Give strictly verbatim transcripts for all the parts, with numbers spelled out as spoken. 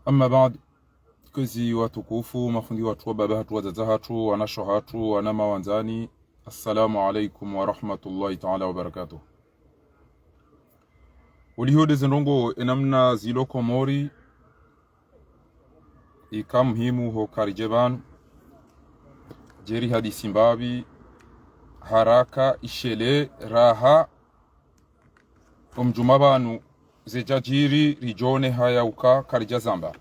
Amma baad, kwezi watukufu, mafundi watru, wababa hatru, wadzadze hatru, wanashe hatru, wananya wandzani, assalamu alaikum wa rahmatullahi taala wa barakatuh. Uliho de zendrongo enamna zilo Komori, ika muhimu ho karidje pvanu, djeri hadisi mbapvi, haraka, ishele, raha, omdjuma pvanu, zedjadjiri, ridjone haya uka karidja zamba.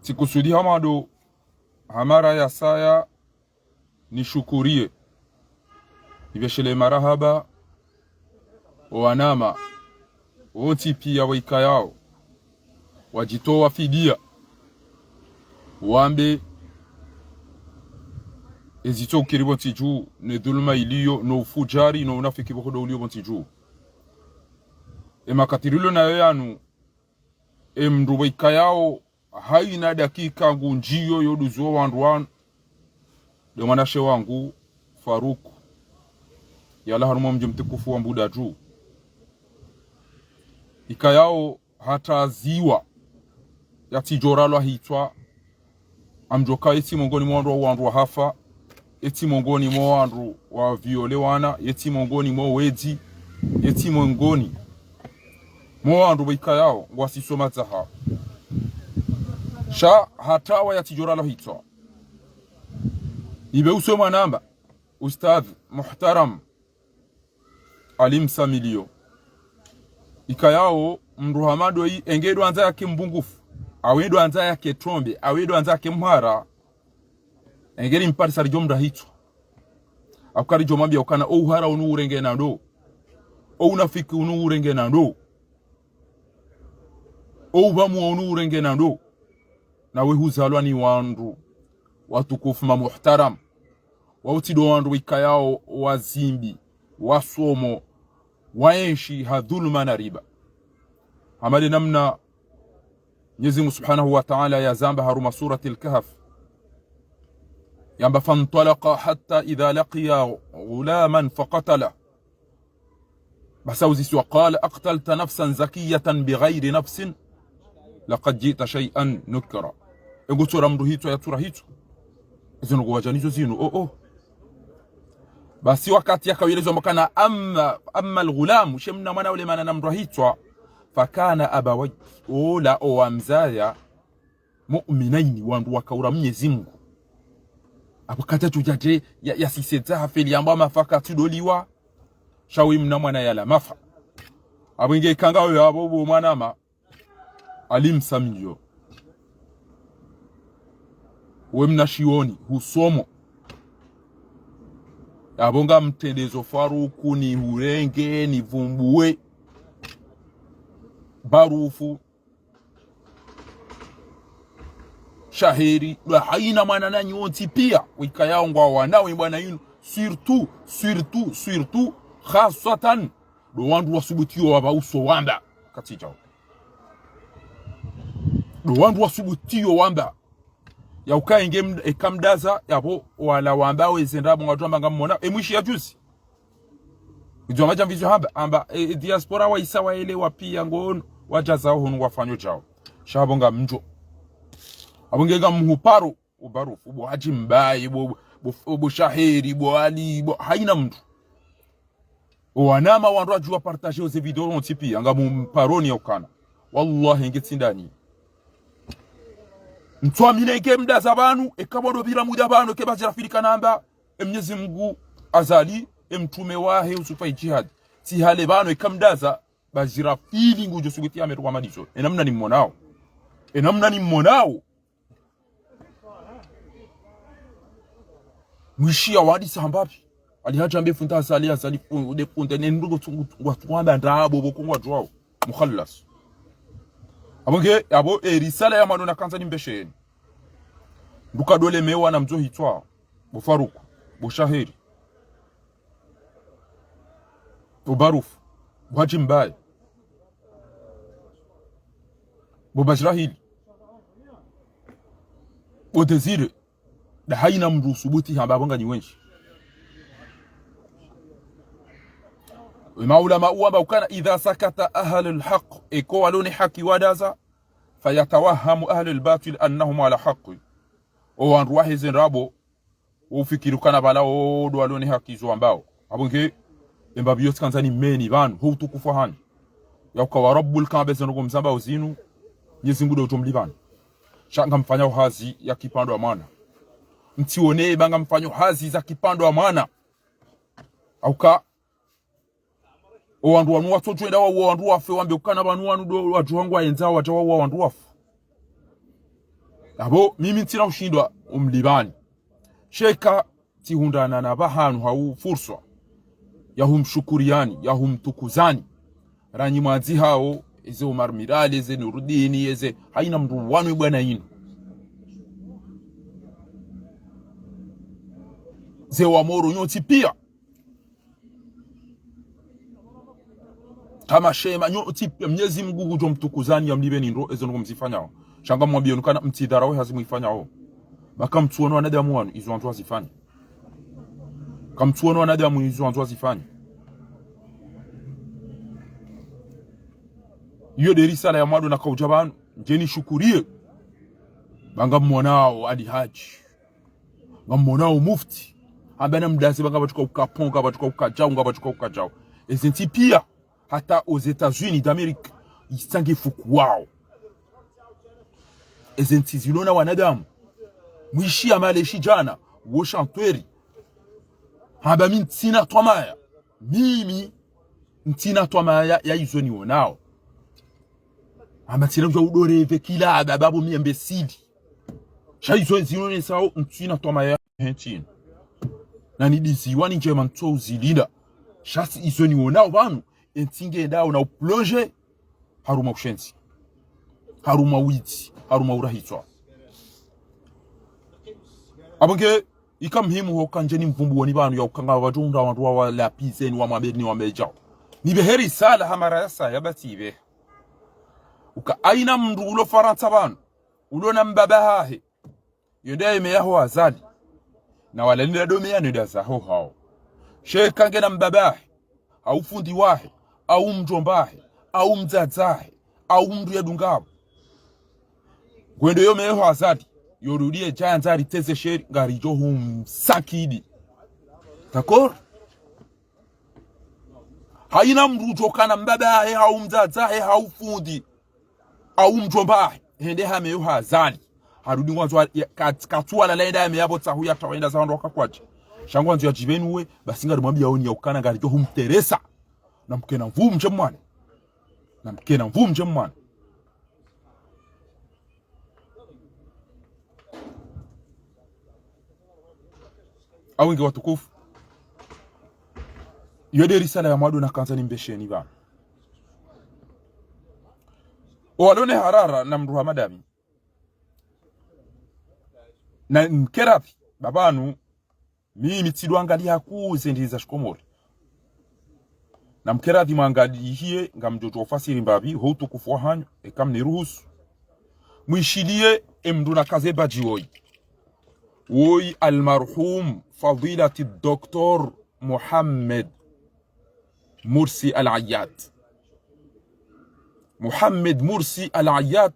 Tsikusudi hamado, hamara ya saya, nishukuriye. Nipveshele marahaba, owananya, wontsi piya waikayao, wadjitowa fidiya, wambe, ezitso ukiri pvontsi dju, ne dhuluma iliyo, no ufudjari, no unafiki pvohodo uliyo pvontsi dju. Emakati rilo nayo yanu, emndru waikayao, hayina dakika ngundjiyo yoduzuwa wandru wanu, de mwanashe wangu, Faruku, yalawa harumwa mdji mtukufu wa Mbudjadju. Ikayao hata ziwa, yatsidjoralwa hitswa, amdjoka yetsi mongoni mwa wandru wa, wandru wahafa, yetsi mongoni mwa wandru wa viole wana, yetsi mongoni mwa wedzi, yetsi mongoni mwa wandru waikayao ngwasiso madzaha. Sha hata wa yatsidjoralwa hitswa. Ibe uswe mwanamba, Ustadh Muhtaram, Ali Msamiliyo. Ikayao, mndru hamado yi, enge ndo andza yake mbungufu, awe ndo andza yake trombe, awe ndo andza yake mhara, enge rimparisa ridjo mndra hitswa. Ahuka ridjo mwambiya ukana, o uhara unu urenge na ndo. O unafiki unu urenge na ndo. O upvamuwa unu urenge na ndo. Nawe huzalwa ni wandru watukufu ma muhtaram. Wao tsi ndo wandru waikayao wazimbi, wasomo, waenshi ha dhuluma na riba. Hama de namna Mwenyezi Mungu Subhanahu wa Ta'ala yazamba harumwa Suratil Kahf. Yamba, فانطلقا حتى إذا لقيا غلاما فقتله. Basi uziswa, قال أقتلت نفسا زكية بغير نفس لقد جئت شيئا نكرا. Engo tsora mndru hitswa, yatsora hitswa. Zinu ngwadjanizo zinu, oh, oh. Basi wakati yakawelezwa makana أما، أما الغلام, she mna mwana ule mana na mndru hitswa, فكان أبويه, ola owamzaya, مؤمنين, wandru wakaura Mwenyezi Mungu. Apvo kata tsu djadje, ya, yasisedza hafeli yamba mafa katsu doliwa. Sha we mna mwana yala mafa. Apvo inge ikanga oyo apvo bo mwanama, Ali Msamiliyo. We mna shioni, husomo. Apvo ngamtrendezo Faruku, nihurenge, nivumbuwe. Barufu. Shaheri, ndo hayina mwananyanyu wontsi piya, waikayao ngwao wanawe bwana yinu, surtout, surtout, surtout, khaswatan, ndo wandru wasubutiyo wamba uso wamba, katsi djao. Ndo wandru wasubutiyo wamba, ya uka enge md-, eka mdaza, yapvo wala wamba weze ndrabo ngwadjo amba ngamwona, emwishi ya juzi. Idjo madjamvizo hamba, amba, e, e, diaspora waisa waelewa piya ngono, wadjazao hunu wafanyo djao. Sha apvo ngamdjo. Apvo nge ngamhuparo, o Barufu, bo Hadji Mbaye, bo, bo, bo Shaheri, bo Ali, bo, hayina mndru. Owanama wandru wadjuwa partager oze video wontsi piya, ngamhuparoni ya ukana. Wallahi nge tsi ndani. Ntsu amini eke mdaza pvanu, eka pvo ndo pvira muda pvanu, eke bazira fili kanamba, e Mwenyezi Mungu Azali, e mtrume wahe usufa ijihad. Tsi hale pvanu, eka mdaza, bazira fili ngudjo subuti ya meru wa madiso. Enamna nimwonao. Enamna nimwonao. Mwishi ya wadi sambapvi. Ali Hadji ambe funda Azali, Azali fu-, de funda, ne ndugu tsungu, tsungu, tsungu, amba ndrabo, boko ngwadjuwao. Mukhalas. Apvo nge, apvo, e, risala ya mano nakandza nimbesheni. Nduka dole mewa na mdzo hitswa. Bo Faruku. Bo Shaheri. Bo Barufu. Bo Hadji Mbaye. Bo Bajrahili. Bo Désiré. Nda hayina mndru usubuti hamba apvo nganyi wendji. Emaulama wamba ukana, إذا سكت أهل الحق, eka walo ne haki wadaza, فيتوهم أهل الباطل أنهم على حق. Owandru waheze ndrabo, wofikiri ukana pvala wo ndo walo ne haki zo wambao. Apvo nge, embapvi yo tsikandza nimeni pvanu, ho utukufu hanyu. Yauka wa Rabbul Kaaba zinu ngomzambao zinu, Mwenyezi Mungu ndo utomlipvani. Sha ngamfanyao hazi ya kipvandwa mwana. Mtsione ba ngamfanyao hazi za kipvandwa mwana. Auka, owandru wanu watsotsu wenda wauwa wandru wafe, wambe ukana pvanu wanu ndo wadjuha ngwayendzao wadja wauwa wandru wafe. Apvo, mimi ntsina ushindwa umlipvani. Sha eka tsihundrana na pvahanu hau furswa ya humshukuriyani, ya humtukuzani. Ranyi mwandzi hao, eze Omar Mirali, eze Nurudini, eze, haina mndru wanu bwana inu. Ze Wamoro nyontsi pia. Kama shema, nyontsi pia, Mwenyezi Mungu ngudjo mtukuzani ya mlipveni ndro, ezo ndrongoo mzifanyao. Sha ngamwambiyoni ukana mtsidharau ye hazi mwifanyao. Ba kamtsuona wanadamu wanu, izo wandzo wazifanye. Kamtsuona wanadamu, izo wandzo wazifanye. Iyo nde risala ya mwando nakaudja pvanu, ndje nishukuriye. Ba ngamwonao Ali Hadji. Ngamwonao mufti. Hamba namdaze ba ngapvatsuka ukaponga, ngapvatsuka ukadjau, ngapvatsuka ukadjau. Eze ntsi pia, hata aux États-Unis d'Amérique, itsange fuku wao. Eze ntsi zilo na wanadamu. Mwishi ya maleshi djana, wo shantweri. Hamba mi ntsina twamaya. Mimi, ntsina twamaya ya izo niwonao. Hamba ntsina udja udoreve kila aba babo mi imbécile. Sha izo zinonesao ntsina twamaya he ntsi inu. Na nidiziwa ni ndjema ntso uzilinda. Sha si izo niwonao pvanu, entsi ngendao na uplonger harumwa ushenzi. Harumwa widzi, harumwa urahitswa. Apvo nge, ika muhimu hoka ndje nimvumbuwoni pvanu ya uka ngapvadjo undra wandru wawalapvizeni wamwambeni wambe djao. Nipvehe risala ha mara ya saya ba tsipve. Uka haina mndru ulo Farantsa pvanu, ulo na mbaba hahe. Yo nde ye meya ho Azali. Na wala nila ndo meya nenda zaho hao. Sha eka ngena mbaba hahe, hau fundi wahe, hau mdjomba hahe, hau mdzadze hahe, hau mndru yadungapvo. Ngwendo yo meya ho Azali, yo rudi ye djaya ndzari teze sheri, ngaridjo humsakidi. D'accord? Haina mndru udjo kana mbaba hahe, hau mdzadze hahe, hau fundi, hau mdjomba hahe, hende ha meya ho Azali. Harudi ngwandzo wa-, ya-, kat-, katsuwalala yenda ya meya pvo tsahu ya tawa yenda za wandru wakakwadji. Sha ngwandzo yadjipvenuwe, basi ngarimwambiyaoni ya ukana ngaridjo humteresa. Na mkena nvuu mdje mwane. Na mkena nvuu mdje mwane. Apvo nge watukufu. Iyo nde risala ya mwando nakandza nimbesheni pvanu. Owalo ne harara na mndru hama ndami. Na mkeradhi, ba pvanu, mimi tsidjo angaliya haku ze ndimi za shikomori. Na mkeradhi mwangalihiye, ngamdjo djo ufasiri mbapvi, ho utukufu wa hanyu, eka mniruhusu. Mwishiliye, emndru nakaze badji woyi. Woyi almarhum fadhilati Docteur Mohamed Morsi Al Ayyad. Mohamed Morsi Al Ayyad,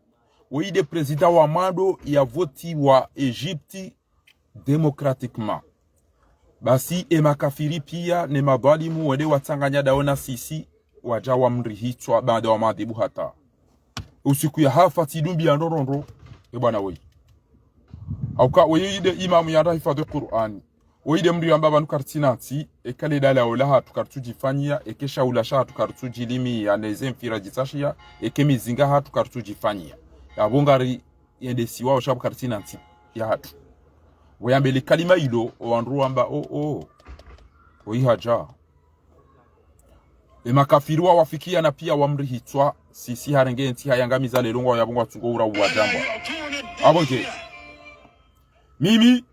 woyi nde président wa mwando ya votiwa Egypte démocratiquement. Basi emakafiri pia ne madhwalimu wende watsanganya ndawo na sisi, wadja wamrihitswa baanda wamadhibu hata. Usiku yahafa tsidumbi ya ndrondrondro, e bwana woyi. Hauka woyi nde imamu yanda hifadhwi Qur'ani. Woyi nde mndru yamba pvanu karitsina ntsi, eka le dalawo lahatru karitsudjifanyiya, eke shawula shahatru karitsudjilimiya, neze mfira djitsashiya, eke mizinga hatru karitsudjifanyiya. Yapvo ngari yende siwa oshabu karitsina ntsi yahatru. Woyi yambe le kalima ilo, owandru wamba, o, o. Woyi hadja. Emakafiri wawafikiya na pia wamrihitswa, sisi harenge ntsi hayangamiza lelo ngwao yapvo ngwatsungo ura uwadjambwa. Apvo nge. Mimi,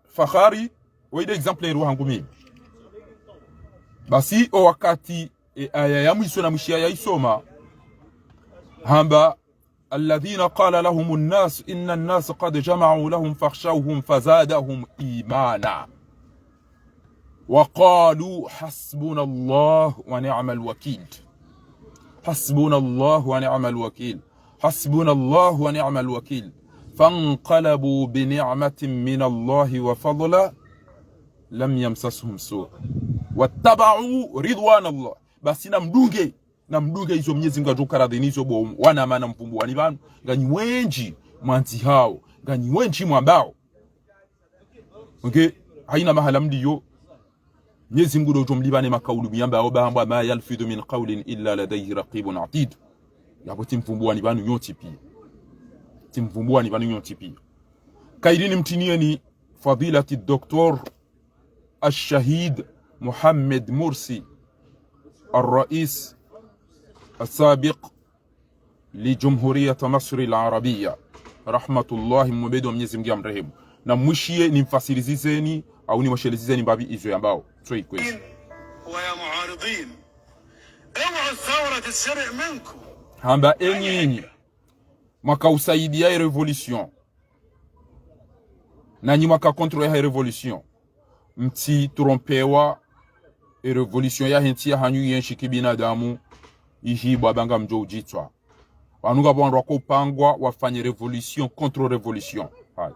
Fakhari, woyi nde exemple ero hangu mimi. Basi owakati, e, aya ya mwiso namwishiya ya isoma, hamba, الذين قال لهم الناس إن الناس قد جمعوا لهم فاخشوهم فزادهم إيمانا. وقالوا حسبنا الله ونعم الوكيل. حسبنا الله ونعم الوكيل. حسبنا الله ونعم الوكيل. فانقلبوا بنعمة من الله وفضل لم يمسسهم سوء واتبعوا رضوان الله. Basi namdunge, namdunge izo Mnyezi Mngu yadjo ukaradhi nizo bo wananya na Mvumbuwani pvanu. Nganyi wendji mwandzihao, nganyi wendji mwambao. Okay, haina mahala mliyo, Mnyezi Mngu ndo udjo mlipva ne makaulu miyambao pvahamba: ما يلفظ من قول إلا لديه رقيب عتيد. Yapvo tsi Mvumbuwani pvanu nyontsi pia. Tsi Mvumbuwani pvanu nyontsi pia. Kayiri nimtsiniyeni فضيلة الدكتور الشهيد محمد مرسي الرئيس السابق لجمهورية مصر العربية، رحمة الله, mumwombe dua Mnyezi Mngu yamrehemu. Namwishiye nimfasirizizeni, au nimweshelezizeni mbapvi izo yambao. Tsoyi kwezi. ويا معارضين، اوعوا الثورة تتسرق منكم. Hamba enyinyi mwaka usaidia e révolution, nanyi mwaka contre yahe révolution, mtsi trompewa, e révolution yahe ntsi yahanyu yenshi kibinadamu, ihibwa pvanga mdjo udjitswa. Wanu ngapvo wandru wako upangwa wafanye révolution contre révolution. Hayi.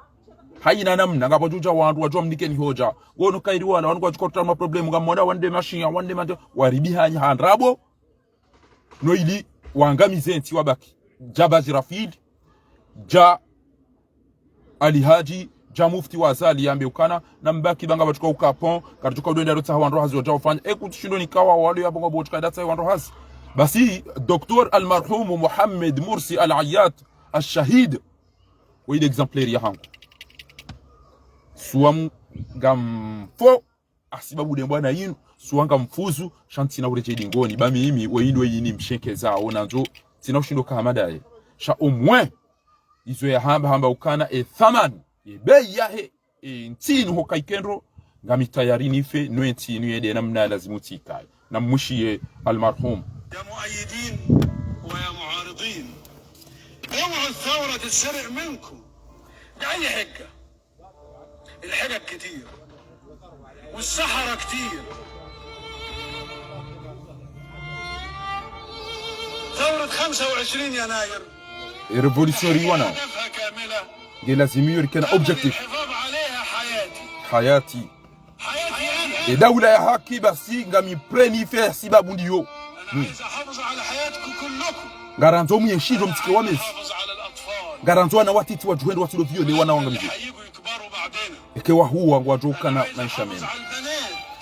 Hayina namna, ngapvo djudja wandru wadjo mnikeni hodja. Ngono kayiri wala, wanu ngwadjo kotana ma problème, ngamwona wande mashiya, wande mande, waribihanyi ha ndrabo. No ili wangamize ntsi wabaki. Dja Bazi Rafil, dja Ali Hadji, dja mufti wa Azali yambe ukana, nambaki pvanga pvatsuka uka pvon, karitsuka udwenda rotsaha wandru hazi wadja ufanya. E kutsi shindo nikawa walo yapvo ngapvo tsuka datsaha wandru hazi. Basi, docteur almarhumu Mohamed Mursi Al Ayat, al-Shahid, wo ile exemplaire yahangu. Suwa m-, ngamfo, hasibabu de mbwana yinu, suwa ngamfuzu, sha ntsina uredjei dingoni, ba mimi, we yinu, we yini mshenkezao, nandzo, ntsina ushindo ka hama daye. Sha au moins, izo yahamba, hamba ukana, e thamani, e bei yahe, e ntsi inu hoka ikendro, ngami tayari nife, no e ntsi inu yende namna lazimu tsi ikaye. Namwishiye almarhum. يا مؤيدين ويا معارضين، اوعوا الثورة تتسرق منكم بأي حجة. الحجج كتير والسحرة كتير. ثورة خمسة وعشرين يناير E révolution riwana, هدفها كاملة nge lazimu yo rikena objectif. الحفاظ عليها حياتي. Hayati. حياتي أنا. E daula ya haki basi ngami prêt nife sibabu ndiyo. أنا عايز أحافظ على حياتكم كلكم. Ngarandzo muyeshindo mtsike wa mezi. أحافظ على الأطفال. Ngarandzo wana watiti wadjuhendo watsilo viole wana wangamizi. هيجوا يكبروا بعدنا. Eke wahuwa ngwadjo ukana maesha mema.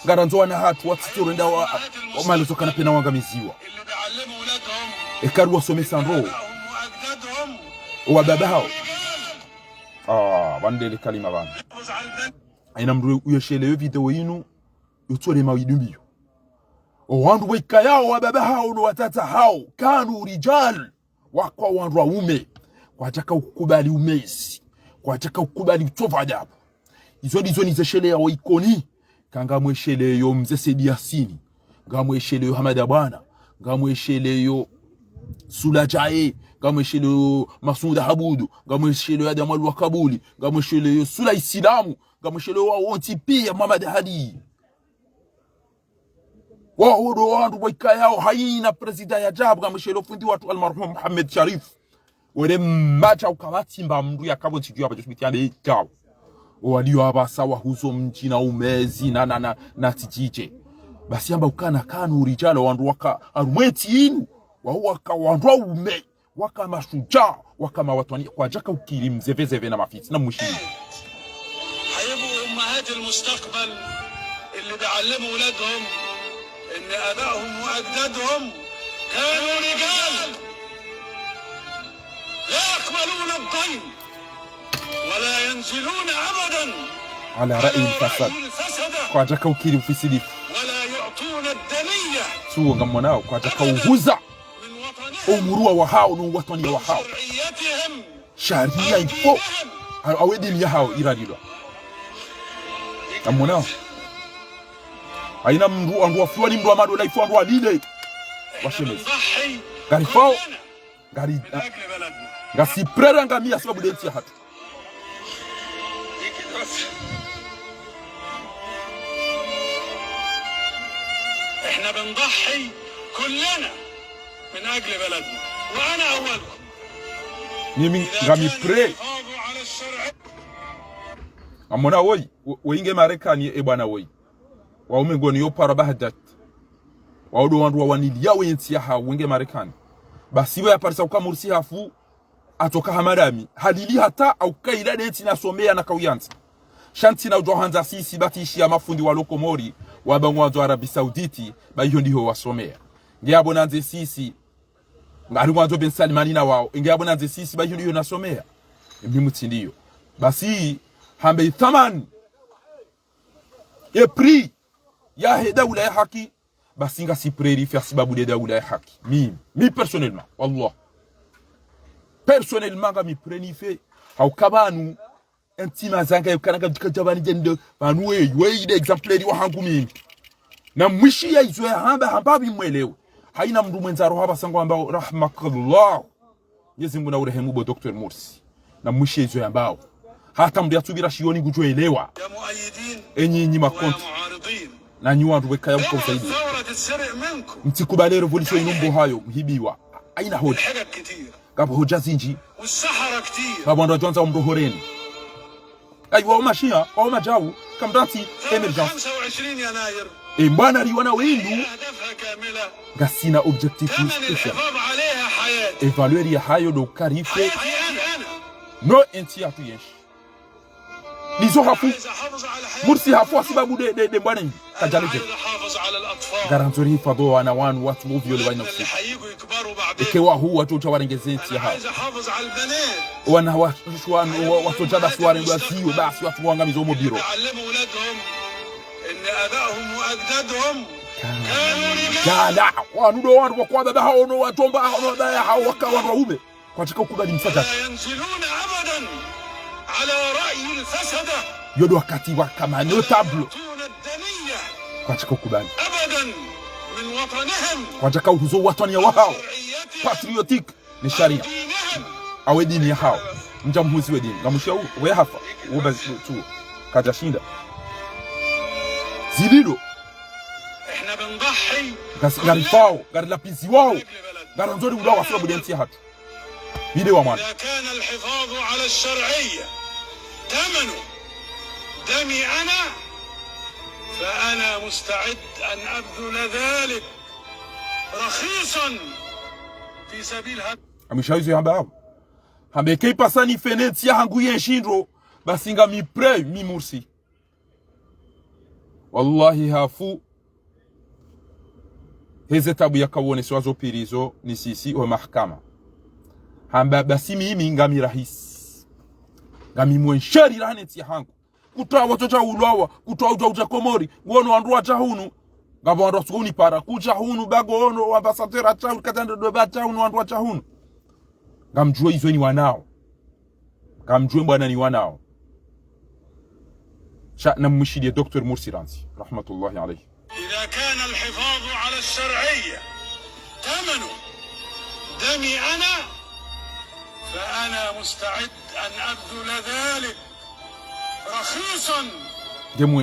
Ngarandzo wana hatru watsitsi urenda wa, wa malozo kana pvena wangamiziwa. Eka ruwasomesa ndro. Owa baba hawo. Ah, wandele kalima pvanu. Hayina mndru uyesheleyo video yinu, yotsole mawidumbiyo. Owandru wekayao wa baba hawo no watata hawo, كانوا رجال. Waka wandru waume, kwadjaka ukubali umezi, kwadjaka ukubali utovu adabu. Izo ndizo nizesheleyawo Ikoni, ka ngamwesheleyo Mze Saidi Yasini, ngamwesheleyo Hamada Bwana, ngamwesheleyo Sula Djae, ngamwesheleyo Masunda Habudu, ngamwesheleyo Adamu Alwakabuli, ngamwesheleyo Sula Isilamu, ngamwesheleyo wawontsi pia Mohamed Hadi. Waho ndo wandru waikayao hayina prezida ya djabu, ngamwesheleyo fundi watru almarhum Mohamed Sharif. Wele mmadja ukawatsimba mndru yakapvo ntsidju yapvadjo subiti yambe ikao. Owaliyo apvasa wahuzo mdji na umezi na, na, na, na tsidjidje. Basi yamba ukana كانوا رجال, wandru waka harumwa entsi inu. Wawo waka wandru waume. Waka mashudjaa, waka mawatwani, kwadjaka ukiri mzevezeve na mafitsi, na mwishi. هيبقوا أمهات المستقبل اللي بيعلموا ولادهم إن آبائهم وأجدادهم كانوا رجال لا يقبلون الضيم ولا ينزلون أبدا على رأي الفساد. Kwadjaka ukiri ufisidifu. ولا يعطون الدنية. Tsuwo ngamwonao, kwadjaka uhuza. من وطنهم. Omuruwa wahawo, no watwani wahawo. وشرعيتهم. Sharia ifo. وحقوقهم. A-, awe dini yahawo iralilwa. Ngamwonao. Hayina mndru, wandru wafiwa ni mndru wa madola ifo wandru walile. Washemezi. Ngarifao. Ngari, a-, ngasi prêt rangamia sababu de entsi yahatru. نضحي كلنا من أجل بلدنا، وأنا أولكم. Mimi ngami prêt. Amona woyi, wo-, woyi nge Marekani, e bwana woyi. Waume ngoni yo para Baghdad. Wao ndo wandru wawaniliya ye ntsi yahawo nge Marekani. Basi we yaparisa uka Mursi hafu, atoka hamadami. Halili hata hauka ila de ntsi nasomeya na kauyandza. Sha ntsi na udjo handza sisi ba tsi ishi ya mafundi wa lo Komori, wamba ngwandzo Arabie Saoudite, ba iyo ndiho wasomeya. Nge abo nandze sisi, ngari ngwandzo Ben Salimani na wao, nge abo nandze sisi, ba iyo ndiho nasomeya. Mbi mutsindiyo. Basi, hambe ithamani. Ye prix yahe daula ya haki, basi ngasi prêt rife hasibabu de daula ya haki. Mi, mi personnellement, wallah. Personnellement ngami prêt nife, hauka pvanu, entsi mazanga yukana kadjika djabani djende, pvanu weyi, weyi de exemplaire wahangu mimi. Na mwishiya izo yahamba, hamba pvi mwelewe. Haina mndru mwendza roha pvasa ngwambao, rahmakallah. Mwenyezi Mungu na urehemu bo Docteur Mursi. Na mwishiye izo yambao. Hata mndru yatsupvira shiyoni ngudjo elewa. Enyi, enyi ma contre. Na nyi wandru wekaya mko zaidi. Mtsikubali révolution inu mbo hayo, mhibiwa. Haina hodja. Ngapvo hodja zindji. Ngapvo wandru wadjo wandza wamrohoreni. Ayi, wao mashia, wao madjau, kamdati, émergence. E mbwana riwana wenu. Ngasina objectif spécial. E valeur yahayo ndo uka rife. No entsi yatru yenshi. Ndizo hafu. Mursi hafu hasibabu de, de, de mbwana nyi. Kadjaledje. Ngarandzo rihifadhwi wana wanu watru wo viole wa ina usiku. Eke wahu watru utsa warenge ze ntsi yahawo. Wana wa, wa, wa, watru dja basi warendwa ziyo, basi watru wangamizo mo biro. Kala, wanu ndo wanu wa kwa baba hawo no watromba hawo no daya hawo waka wanu waume. Kwatsuka ukubali msadjaka. Yo ndo wakati waka ma notable. Kwatsuka ukubali. Kwatsuka uhuzo watwaniya wahawo. Patriotique. Ne sharia. Awe dini yahawo. Mdja mhuzi we dini. Ngamushia u, we hafa. Uba tu. Kadjashinda. Zililo. Ngarifao. Ngarilapiziwao. Ngarandzo ri ulawa hasibabu de ntsi yahatru. Video wa mwana. إذا كان الحفاظ على الشرعية ثمن دمي أنا، فأنا مستعد أن أبذل ذلك رخيصا في سبيل هذا. Amwisha izo yamba hawo. Hambe ke ipasa nife ne ntsi yahangu yenshi ndro, basi ngami prêt mi Mursi. Wallahi hafu. Heze tabu yaka woneswa zo pvirizo ni sisi o mahakama. Hamba basi mimi ngami rahisi. Ngami mwensheri raha ne ntsi yahangu. Kutowa watru wadja ulawa, kutowa udja udja Komori, ngono wandru wadja hunu. Ngapvo wandru watsuko unipara, kudja hunu, ba ngono, ambassadeur adja hunu, kadjando do ba adja hunu, wandru wadja hunu. Ngamdjuwe izo ni wanao. Ngamdjuwe mbwana ni wanao. Sha na mwishiliye Docteur Mursi randzi, rahmatullahi alayhi. إذا كان الحفاظ على الشرعية ثمن دمي أنا، فأنا مستعد أن أبذل ذلك رخيصا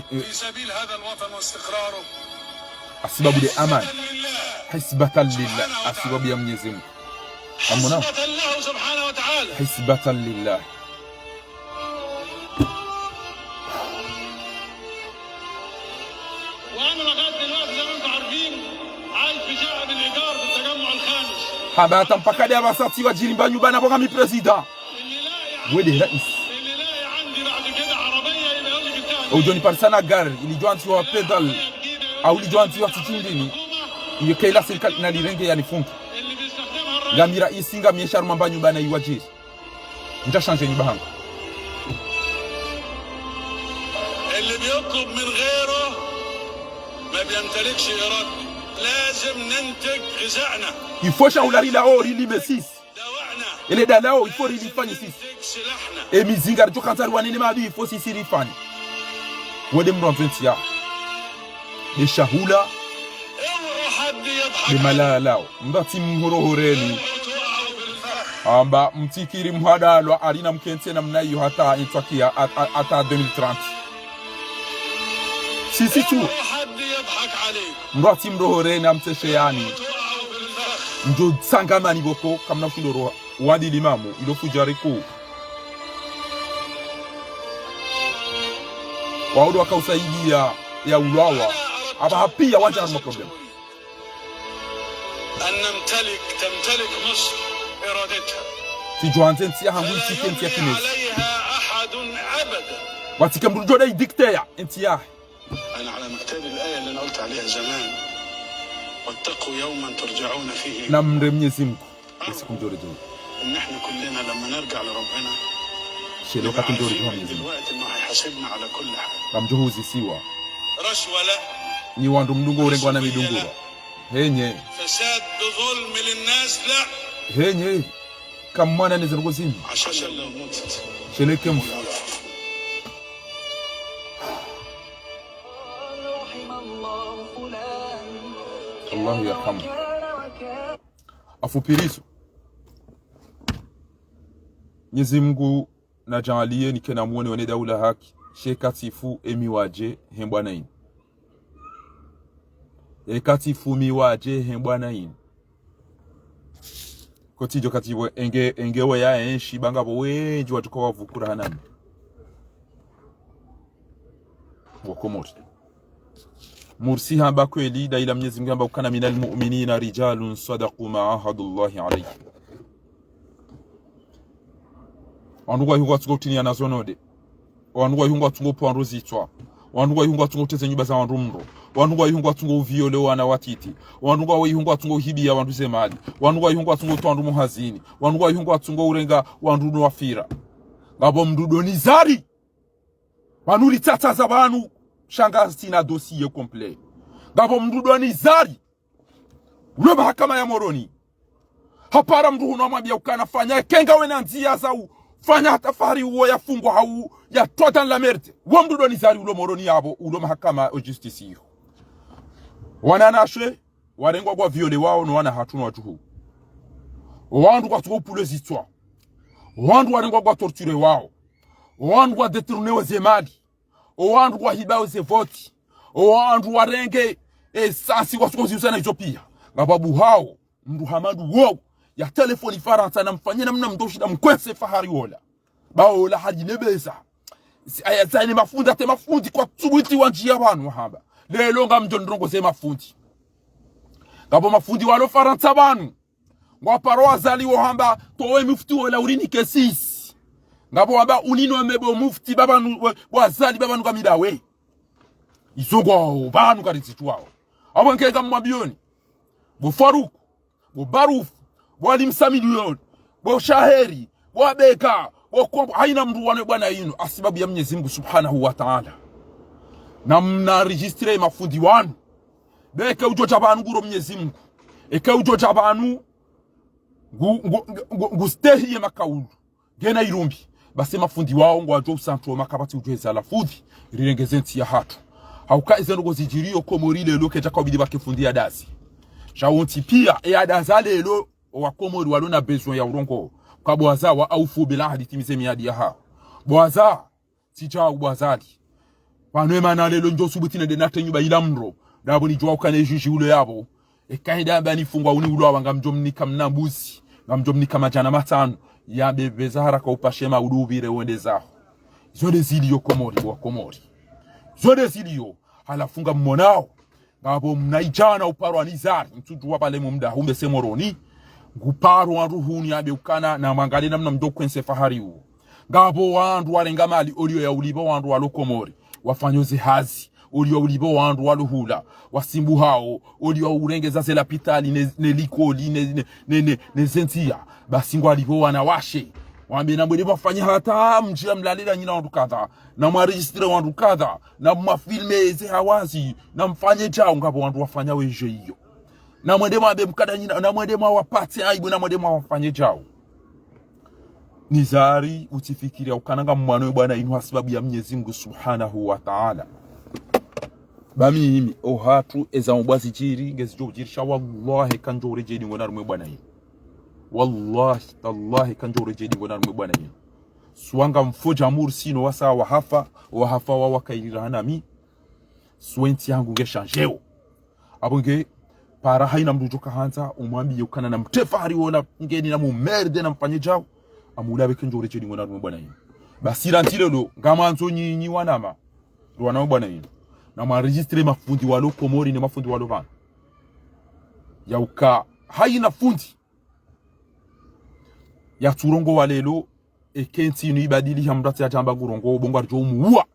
في سبيل هذا الوطن واستقراره. Hasibabu de amani. Hisbatan lillah. Hasibabu ya Mwenyezi Mungu. Amona? Hisbatan lahu subhanahu wa ta'ala. Hisbatan lillah. وأنا لغاية دلوقتي زي ما أنتم عارفين عايش في شقة بالإيجار في التجمع الخامس. Hamba hata mpaka de apvasa tsi wadjiri mba nyumba na bo ngami président. Wede rais. Udjo niparisa na gari, ilidjo antsiwa pédale, au ilidjo antsiwa tsi shindrini. Iyo kayila sirikali na lirenge yanifunge. Ngami rais, ngami esha harumwa mba nyumba na iwadjiri. Ntsashandje nyumba hangu. اللي بيطلب من غيره ما بيمتلكش إرادته. لازم ننتج غذائنا. Il faut shahula rilao rilime sisi. Ele dalao, il faut rilifanye sisi. E mizinga ridjo kandza riwane ne maadui, il faut sisi rifanye. Wede mndru andzo entsi ya. De shahula. De malalao. Mba tsi mhorohoreni. Amba mtsikiri mhadalwa, alina mkentsi namna iyo hata entsi ya, hata, hata deux mille trente. Sisi tu. Mdru atsi mrohoreni amtseshe yani. Mdjo tsangama ni boko, kamna ushindo roha. Wadi limamu, ilo fujari kuu. Waudu waka usaidia ya ulawa. Aba hapia wanja harumwa problème. أن نمتلك، تمتلك مصر إرادتها. Tsidjo handze ntsi yahangu itsike ntsi ya kinezi. عليها أحد أبدا. Watsike mdru djo dai dicter ya ntsi yahe. أنا على مكتبي الآية اللي أنا قلت عليها زمان: واتقوا يوما ترجعون فيه. Na mre Mnyezi Mngu, ye siku mdjo redjei. إن إحنا كلنا لما نرجع لربنا، she le wakati mdjo redjei ha Mnyezi Mngu. دلوقتي إنه هيحاسبنا على كل حاجة. Ngamdjo huzisiwa. رشوة لا. Nyi wandru mdungo urengwa na midunguro. Henye. فساد بظلم للناس لا. Henye. Kamwana ne zendrongo zinu. عشان لو مت. She le ke mfu. Allahu yarhamu. Afupviriso. Mnyezi Mngu nadjaaliye nike namwone wene daula haki, she katifu emi wadje hembwa na inu. Ye katifu mi wadje hembwa na inu. Kotsidjo katifu enge, enge we ya enshi, ba ngapvo wendji watsuka wavukura hanami. Wa Komori. Mursi hamba kweli, daila Mnyezi Mngu hamba ukana: من المؤمنين رجال صدقوا ما عاهدوا الله عليه. Wandru ngwayihungu watsungo utiniya na zonode. Wandru ngwayihungu watsungo upva wandru zitswa. Wandru ngwayihungu watsungo uteza nyumba za wandru moro. Wandru ngwayihungu watsungo uviole wana watiti. Wandru ngwayihungu watsungo uhibiya wandru ze mali. Wandru ngwayihungu watsungo utowa wandru muhazini. Wandru ngwayihungu watsungo urenga wandru no wafira. Ngapvo mdru do nizari. Pvanu ritsatsaza pvanu, sha ngasina dossier complet. Ngapvo mdru do nizari. Ulo mahakama ya Moroni. Hapara mdru hunu hamwambiya ukana fanya, eka ngawena ndziya za ufanya hata Fahari uwo yafungwa hau yatolwa dans la merde. Wo mdru do nizari ulo Moroni yapvo, ulo mahakama o justice iyo. Wananyashe, warengwa ngwa viole wao no wana hatru no wadjuhu. Wandru ngwatsuka upvulwa zitswa. Wandru warengwa ngwa torture wao. Wandru ngwa détourné wo ze mali. Owandru wahiba wo ze voti. Owandru warenge esasi wasuko ziuza na izo piya. Ngapvo abu hawo, mdru hama ndo wo, ya telefoni Farantsa na mfanye namna mdru ushinda mkwese Fahari wola. Ba wola hali lebeza. Si aya zayini mafundi, ate mafundi kwatsubuti wandjiya pvanu wahamba. Leo ngamdjo ndrongo ze mafundi. Ngapvo mafundi walo Farantsa pvanu. Ngwaparo Azali wo hamba, towe mufti wola urinike sisi. Ngapvo wamba uninome bo mufti baba nu, we, bo Azali baba nu kamida we. Izo ngwao, pvanu karitsi tsuwao. Apvo nge ngamwambiyoni. Bo Faruku, bo Barufu, bo Ali Msa Miliyoni, bo Shaheri, bo Abeka, bo Kombo, hayina mdru wano bwana yinu, hasibabu ya Mnyezi Mungu Subhanahu wa Ta'ala. Na mna registre mafundi wanu. Be eka udjo dja pvanu nguro Mnyezi Mungu. Eka udjo dja pvanu ngu, ngu, ngu, ngu, ngustehi ye makaulu. Ngena irumbi. Basi mafundi wao ngwadjo usantu wa makapvatsi udjo eza la fundi. Rirenge ze ntsi yahatru. Hauka eze ndrongo zidjiriyo Komori lelo kedja kaubidi pvake fundi ya dazi. Sha wontsi piya, e ya daza lelo, owa Komori walo na besoin ya urongoa. Ka bwaza wa aufu bil ahdi timize miyadi yahawo. Bwaza, tsi djau bo Azali. Pvanu emana lelo ndjo subuti nende nate nyumba ila mdro. Ndapvo nidjuwa ukana e juge ulo yapvo. Eka heda amba nifungwa uni ulo awa ngamdjo mnika mna mbuzi. Ngamdjo mnika madjana matsanu. Ya bebe za haraka upashe ma udu upvire wende zaho. Zo nde ziliyo Komori, bo wa Komori. Zo nde ziliyo. Halafu ngammonao. Ngapvo mna idjana uparwa Nizari, mtsudjuwa pvale mumda, humbe se Moroni. Nguparwa wandru hunu yabe ukana, na mwangaliye namna mdjo kwense Fahari uwo. Ngapvo wandru warenga mali oliyo ya ulipva wandru walo Komori. Wafanyo ze hazi, oliyo ulipva wandru walo hula. Wasimbu hawo, oliyo urengeza ze lapitali, ne, ne likoli, ne, ne, ne, ne, ne ze ndziya. Basi ngwalipvo wanawashe. Wambe namwende mwafanye hata mdjiya mlalila nyina wandru kadha. Na mwaregistre wandru kadha. Na mwafilme ze hawazi. Na mfanye djau ngapvo wandru wafanya wedje iyo. Na mwende mwambe mkada nyina, na mwende mwawapvatse aibu, na mwende mwawafanye djau. Nizari utsifikiri ya ukana ngamwano ye bwana inu hasibabu ya Mnyezi Mungu Subhanahu wa Ta'ala. Ba mimi, ohatru, eza mbwa zidjiri, ngezidjo udjiri, sha wallahi kandjo uredjeyi ngona harumwa ye bwana inu. Wallahi, tallahi kandjo uredjeyi ngona harumwa ye bwana inu. Suwa ngamfo dja mursi no wasa wahafa, wahafa wa wakairira hanami. Suwa entsi yahangu nge shandjeo. Apvo nge, para haina mndru udjo kahandza, umwambiye ukana namtrefa hari wola, ngeni namumerde namfanye djau. Amulawe ke ndjo uredjeli ngona rumwe bwana yinu. Basi randzi leo, ngamwandzo nyinyi wanama. Rwana bwana yinu. Namwaregistre mafundi walo Komori ne mafundi walo pvanu. Yauka, haina fundi. Yatsurongowa leo, eka entsi inu ibadili ha mndru atsi yadjamba ngurongowo, bo ngwaridjo umuwa.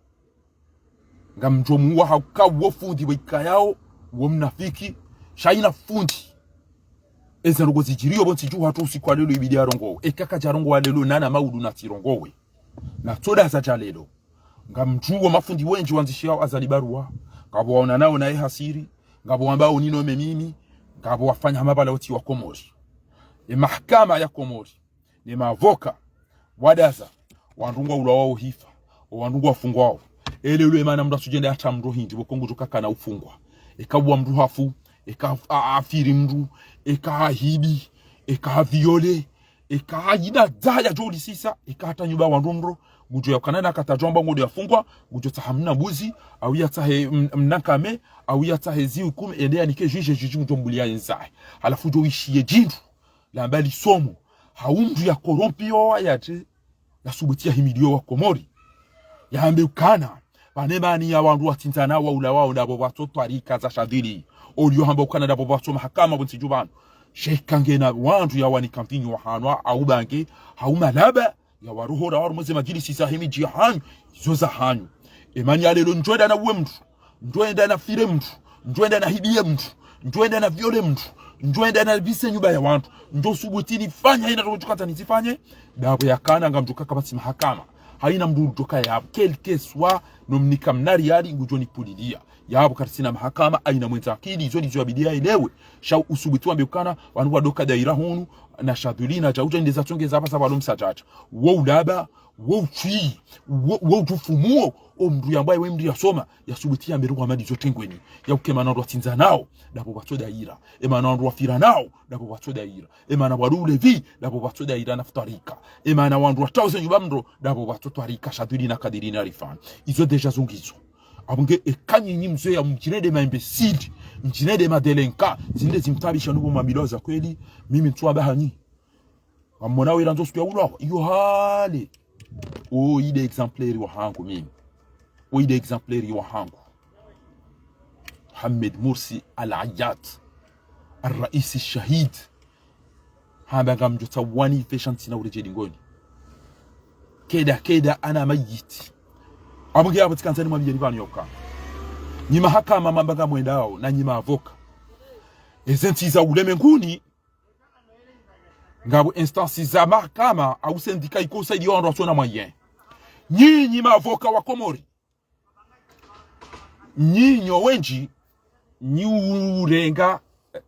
Ngamdjo muwa hauka wo fundi wo ikayao, wo mnafiki, sha haina fundi. Eze ndrongoo zidjiriyo pvo ntsi dju hatru usiku wa leo ibidi yarongowe. Eka kadjarongowa leo nana maudu natsirongowe. Natsoda zadja leo. Ngamdjuwo mafundi wendji wandzishiyao Azali barua. Ngapvo waonanao naye hasiri. Ngapvo wambao nino me mimi. Ngapvo wafanya hamapvala wotsi wa Komori. E mahakama ya Komori. Ne mavoka, wadaza, wandru ngwaulawao hifa, o wandru ngwafungwao. Elelo emana mndru asudjenda yatra mndru hindri, pvoko ngudjo kakana ufungwa. Eka uwa mndru hafu, eka af-, a-, afiri mndru, eka ahibi, eka aviole, eka ayina dzaya djo ulisisa, eka hata nyumba wandru mndru, ngudjo yaukana na kata djomba ngudjo yafungwa, ngudjo tsaha mna mbuzi, au yatsahe m-, mna nkame, au yatsahe ziwi kume, ende yanike juge, juge ngudjo mbuliya enzahe. Halafu djo ishiye djindru. Lamba lisomo, hau mndru ya corrompu yo wa yadje, yasubuti yahimiliyo wa Komori. Yambe ukana, pvane mani ya wandru watsindzana waulawao ndapvo pvatso twarika za Shadhuli. Oliyo hamba ukana ndapvo pvatso mahakama pvo ntsi dju pvanu. Sheka ngena wandru yawanika mvinyo wahanwa, hau bange, hau malaba, yawarohora harumwa ze madjilisi zahe midji yahanyu, izo zahanyu. Emani ya leo ndjwenda nauwe mndru, ndjwenda nafire mndru, ndjwenda nahibiye mndru, ndjwenda naviole mndru, ndjwenda navise nyumba ya wandru, ndjo subuti nifanye haina ndrongoo djo katsa nizifanye, ndapvo yakana ngamdjo kaka pvatsi mahakama. Haina mndru udjo kaya yapvo, quel que soit, nomnika mna riali ngudjo nipvulilia. Yapvo karitsina mahakama, haina mwendza akili, izo ndizo yabidi yaelewe. Sha usubuti wambe ukana, wanu wadoka daira hunu, na Shadhuli na Djaudja, ndeza tsongeza pvasa pvalo msadjadja. Wo ulaba, wo utswi, wo, wo utsufumuo, o mndru yambwa ewe mndru yasoma, yasubuti yambe rungwa madi zo tengweni, yauke emana wandru watsindzanao, ndapvo pvatso daira, emana wandru wafiranao, ndapvo pvatso daira, emana wandru ulevi, ndapvo pvatso daira na futwarika, emana wandru watrauze nyumba mndru, ndapvo pvatso twarika, Shadhuli na Kadiri na Rifani. Izo déjà zo ngizo. Apvo nge eka nyinyi mzoweya mdjirende ma imbécile, mdjirende ma délinquant, zinde zimtabisha nupvo mamilo za kweli, mimi ntsuwamba hanyi. Ngamwona wela ndzo siku yaulwa, iyo hale. O inde exemplaire wahangu mimi. O inde exemplaire wahangu. Mohamed Morsi Al-Ayat. Al-Raisi Shahid. Hamba ngamdjo tsawani fe sha ntsina uredjeli ngoni. Keda, keda, ana mayiti. Apvo nge apvo tsikandzani mwambiyeni pvanu yauka. Nyi mahakama mamba ngamwendao, na nyi mavoka. Eze ntsi za ulemenguni, ngapvo instance za mahakama, au syndicat iko usaidiya wandru watsona moyen. Nyinyi mavoka wa Komori. Nyinyi wendji, nyi urenga, eh,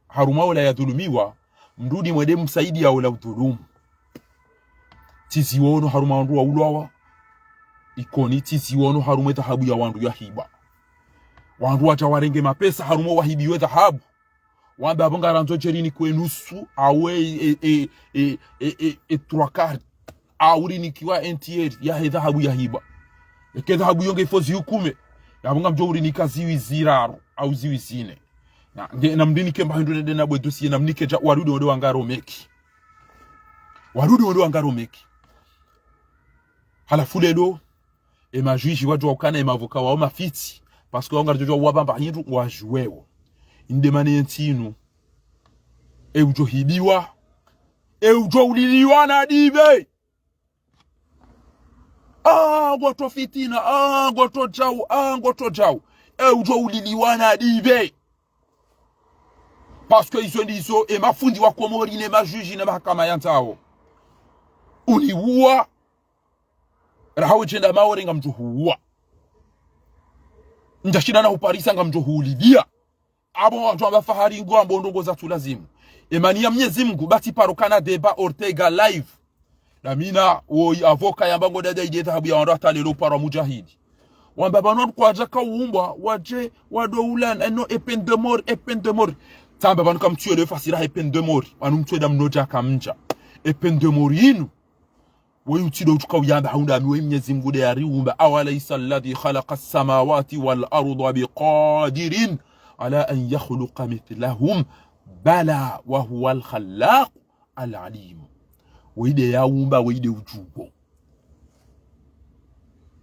harumwa ola yadhulumiwa, mndru udi mwende msaidiya ola udhulumu. Tsiziwono harumwa wandru waulwawa, Ikoni tsiziwono harumwa edhahabu ya wandru yahibwa. Wandru wadja warenge mapesa harumwa wahibiwa edhahabu. Wamba apvo ngarandzo dje rinikwe nusu, au e, e, e trois quarts, au rinikiwa un tiers yahe dhahabu yahibwa. Eke dhahabu yo nge ifo ziwi kume, yapvo ngamdjo urinika ziwi ziraru, au ziwi zine. Na, nge, namrinike mba hindru nende nabwe dossier, namnike dja, warudi wende wangaro meki. Warudi wende wangaro meki. Halafu lelo, e majuge wadjuwa ukana e mavoka wawo mafitsi, parce que wao ngaridjo djuwa uwapvamba hindru wadjuwewo. Inde mana ye ntsi inu. E udjo hibiwa. E udjo uliliwa na dibe. Ah, ngotso fitina, ah, ngotso djau, ah, ngotso djau. E udjo uliliwa na dibe. Parce que izo ndizo e mafundi wa Komori ne majuge ne mahakama yandzao. Uniuwa. Raha we djenda Maore ngamdjo huuwa. Ndjashinda na huparisa ngamdjo huulilia. Apvo wandru wamba Fahari ngo wamba ndrongoo zatsu lazimu. E mani ya Mnyezi Mngu, bati paro kana débat Ortega live. Na mina, woyi avocat yamba ngo dada ide dhahabu ya wandru hata lelo paro Mujahidi. Wamba pvanu kwadja kaumbwa, wadje, wado ula, no, e peine de mort, e peine de mort. Tsamba pvanu kamtsuelewe fasira he peine de mort. Wanu mtsueda mnodja kamdja. E peine de mort inu. Woyi utsido utsuka uyamba haunda ami woyi Mnyezi Mngu de yariumba. أوليس الذي خلق السماوات والأرض بقادر على أن يخلق مثلهم بلى وهو الخلاق العليم. Weye nde yaumba, weye nde udjuo.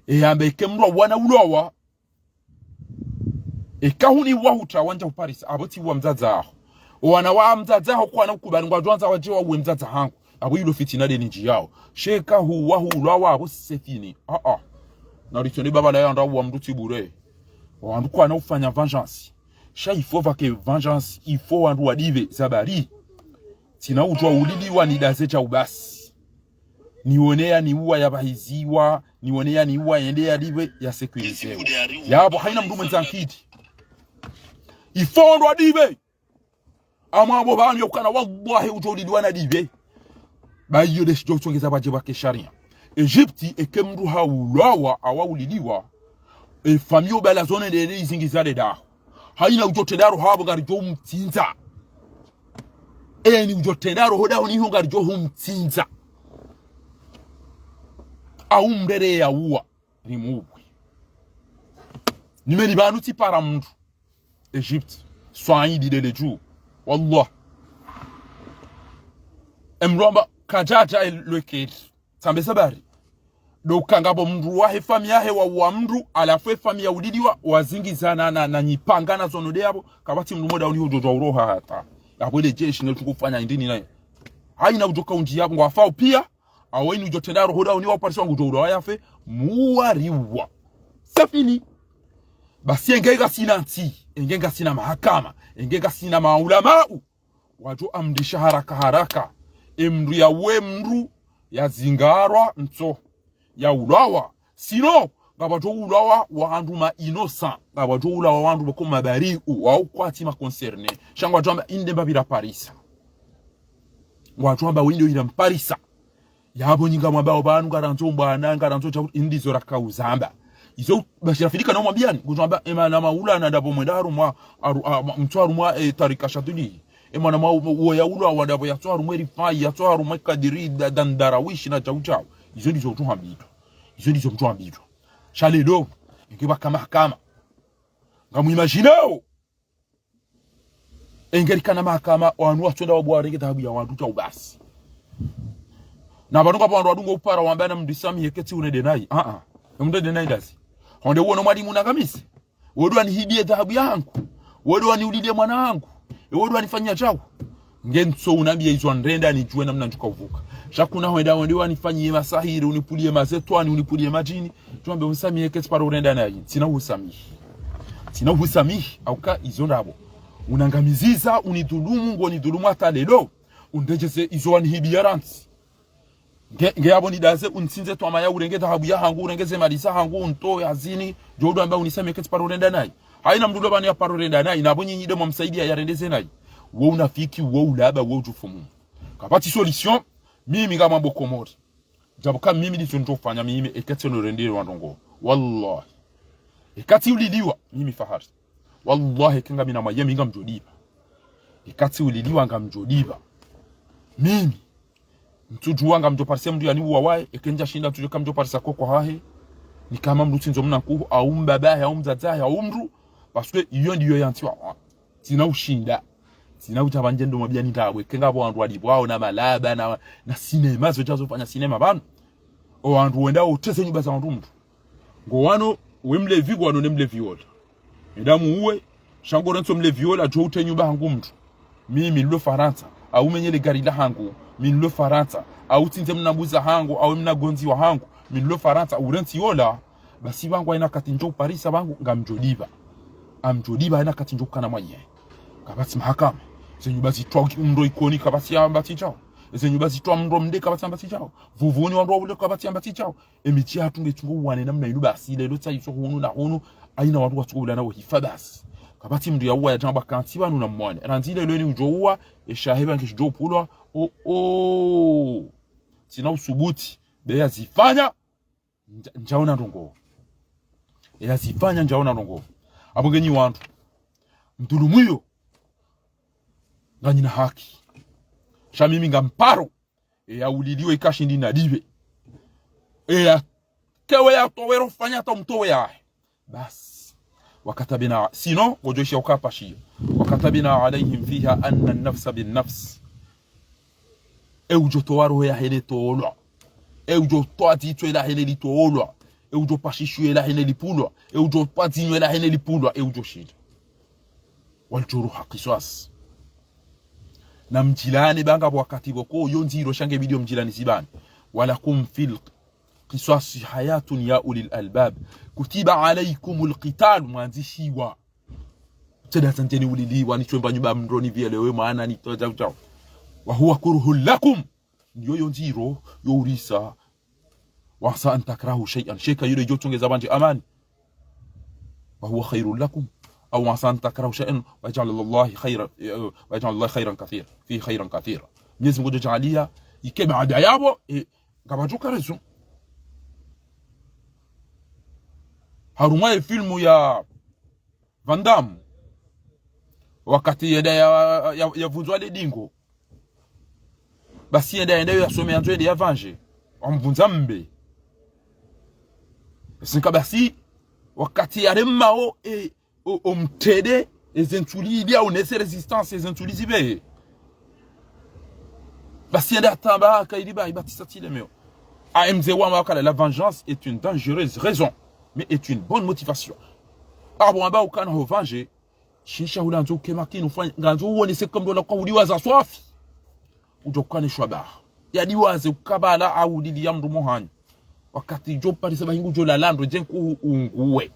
Eyamba eka mdru awana ulawa, eka huniwa hutsaha wandza huparisa, apvo tsiwa mdzadze waho. Owana wa mdzadze waho kwana ukubali ngwadjo wandza wadje wauwe mdzadze wahangu. Apvo ilo fitina ndeni ndjiyao. Sha eka huwa hulawa apvo c'est fini. Ah, ah. Na ritsone baba la yandra uwa mdru tsi bure. Wandru kwana ufanya vengeance. Sha il faut pvwake vengeance, il faut wandru wadipve zabari. Tsina udjuwa uliliwa ni daze dja ubasi. Niwone yaniuwa yapvahiziwa, niwone yaniuwa yende yadipve ya sécuriser. Yapvo haina mdru mwendza nkiti. Il faut wandru wadipve. Amwambo pvanu yaukana wallahi udjo uliliwa na dipve. Ba iyo nde shidjo utsongeza pvwadje pvwake sharia. Egypte, eka mdru haulawa, awa uliliwa, e famille ubala zone ndende izingiza nde daho. Haina udjo trenda roho apvo ngaridjo umtsindza. Eni udjo trenda roho daho niho ngaridjo humtsindza. Au mrere yauwa. Rimuwe. Nimeni pvanu tsipara mdru. Egypte. Swahili ndele dju. Wallah. Emdru amba kadjadja elwekeri. Tsambe sabari. Ndo ukanga pvo mdru wahe famille yahe wauwa mdru, halafu e famille yauliliwa, wazingizana na, na nyipanga na zono nde yapvo, kapvatsi mdru mwe daho niho udjo djuwa uroha hata. Yapvo ele jeshi nge tsuko ufanya indrini naye. Haina udjo kaundji yapvo ngwafao pia, awe ni udjo trenda roho daho niwa uparisa ngudjo ulawa yafe, muwariwa. C'est fini. Basi enge ngasina ntsi, enge ngasina mahakama, enge ngasina maulamau. Wadjo amrisha haraka haraka. Emdru yauwe mdru yazingarwa ntso. Yaulawa. Sinon, ngapvadjo ulawa wandru ma innocent. Ngapvadjo ulawa wandru pvoko mabariu, wao kwatsi ma concernés. Sha ngwadjo amba inde mbapvi raparisa. Ngwadjo amba wende ira mparisa. Yapvo nyi ngamwambao pvanu ngarandzo mbwana, ngarandzo djau, indi zo raka uzamba. Izo basi rafidika na umwambiani, kuzamba, emana maula na ndapvo mwenda harumwa, haru-, a, ma-, mtsu harumwa, e, tarika Shadhuli. Emana ma-, uwo yaulawa ndapvo yatsu harumwa Rifai, yatsu harumwa Kadiri, da-, dan Darawishi na djau djau. Izo ndizo mtsu hambidwa. Izo ndizo mtsu hambidwa. Sha leo, enge pvwaka mahakama. Ngamu imagineo. Enge rikana mahakama, wanu watsonda wabuwa warenge dhahabu ya wandru djau basi. Na pvanu ngapvo wandru wadungo upara wamba na mdru isamihi eka tsi unende nayi. Ah, ah. Emdru ende nayi ndazi. Honde uwono mwalimu unangamize. Wewe ndo wanihibiye dhahabu yahangu. Wewe ndo waniulilie mwana hangu. Wewe ndo wanifanyia djau. Nge ntso unambiye izo ndrenda nidjuwe namna ndjuka uvuka. Sha kuna hwenda wende wanifanyiye masahiri, unipuliye mazetwani, unipuliye madjini. Djwambe unisamihi eka tsiparo urenda nayi. Tsina uhusamihi. Tsina uhusamihi. Auka izo ndrabo. Unangamiziza, unidhulumu, ngo unidhulumu hata leo. Undejeze izo wanihibiya rantsi. Nge, nge yapvo nidaze, unitsindze twamaya urenge dhahabu yahangu, urenge ze mali zahangu, untowe hazini, djo udo amba unisamihi eka tsiparo urenda nayi. Haina mdru ndo pvanu yaparo urenda nayi, na pvo nyinyi nde mwamsaidiya yarendeze nayi. Wo unafiki, wo ulaba, wo udjufumu. Kapvatsi solution, mimi ngamwambo Komori. Djapvo ka mimi ndizo ndjofanya mimi, eka tsi no rendele wandrongo. Wallahi. Eka tsi uliliwa, mimi Fahari. Wallahi, eka ngamina mwaye mi ngamdjodipva. Eka tsi uliliwa ngamdjodipva. Mimi. Ntsudjuwa ngamdjoparisa mdru yaniuwa waye, eka ndjashinda ntsudjuwa ka ndjoparisa koko hahe. Ni kama mdru tsindzo mna nkuhu, au mbaba hahe, au mdzadze hahe, au mdru. Parce que iyo ndiyo yantsiwa. Tsina ushinda. Tsina utapva ndje ndo mabiyani ndrabo. Eka ngapvo wandru walipvwao na malaba na, na sinema, zo djazo fanya sinema pvanu. O wandru wenda uteze nyumba za wandru mdru. Ngo wano, we mlevi, ngo wano ne mlevi wola. Enda muuwe, sha ngo rentso mlevi wola, djo ute nyumba hangu mdru. Mimi nilo Farantsa, au menyele gari lahangu, mi nilo Farantsa, au tsindze mna mbuzi hangu, au mna ngondzi wahangu, mi nilo Farantsa, urentsi yola. Basi pvangu haina wakati ndjo uparisa pvangu, ngamdjodipva. Ngamdjodipva haina wakati ndjo ukana mwaye. Kapvatsi mahakama. Ze nyumba zitwa mdro Ikoni, kapvatsi yamba tsi djao. Ze nyumba zitwa mdro Mde, kapvatsi yamba tsi djao. Vuvuni wandru wa ule, kapvatsi yamba tsi djao. Emidji yahatru nge tsungo uwane namna inu basi, lelo tsa iso hunu na hunu, haina wandru watsuko ulana wo hifa basi. Kapvatsi mdru yauwa yadjamba kantsi pvanu na mwane. Randzi lelo ni udjo uwa, eshahe pvange shidjo upvulwa, oh, oh. Tsina usubuti, be yazifanya, ndja-, ndjaona ndrongo. Yazifanya, ndjaona ndrongo. Apvo ngenyi wandru. Mdhulumu iyo, nganyina haki. Sha mimi ngamparo. Eya uliliwe ikashindi nadipve. Eya tewe ya towe ro fanya hata umtowe yahe. Basi. وكتبنا, sinon, ngodjo ishiya uka hapvashiyo. وكتبنا عليهم فيها أن النفس بالنفس. E udjo towa roho yahe ne tolwa. E udjo towa dzitswa lahe ne litolwa. E udjo pva shishwi lahe ne lipvulwa. E udjo pva dzinyo lahe ne lipvulwa. E udjo shinda. والجروح قصاص. Na mdjilane banga wakati pvoko, yo ndziro sha nge bidi yo mdjilane zibani. ولكم في القصاص حياة يا أولي الألباب. كتب عليكم القتال, mwandzishiwa. Tsena tsanteni ulili, wani chwemba nyumba mdroni vyele we mwana ni toja uchao. وهو كره لكم. Ndiyo yo ndziro, yo urisa. وعسى أن تكرهوا شيئا. Sheka yule djo tsongeza pvandje amani. وهو خير لكم. أو عسى أن تكرهوا شيئا ويجعل الله خيرا، ويجعل الله خيرا كثيرا، فيه خيرا كثيرا. Mwenyezi Mungu djo djaaliya, ike baada yapvo, e, ngapvadjo ka raison. Harumwa ye filmu ya Van Damme, wakati yenda ya, ya, yavundzwa le dingo. Basi yenda, yenda yasome yandzo yende yavandje. Wamvundza mbe. Sinka basi, wakati yaremao, e, o, o mtrende, e zentsuli ili aonese résistance, e zentsuli zipve. Basi yenda yatamba, kaili ba, ibatisa tile meo. A M Z wamba wakala, la vengeance est une dangereuse raison, mais est une bonne motivation. Apvo wamba ukana ho vanje, shinsha hula ndzo uke makini ufanye, ngandzo uonese kamdola kwa udiwaza swafi. Udjo kane shwabaha. Yadiwaze ukabala aulili ya mdru mohanyo. Wakati djo parisa bahingu djo lalandro, djenku unguwe.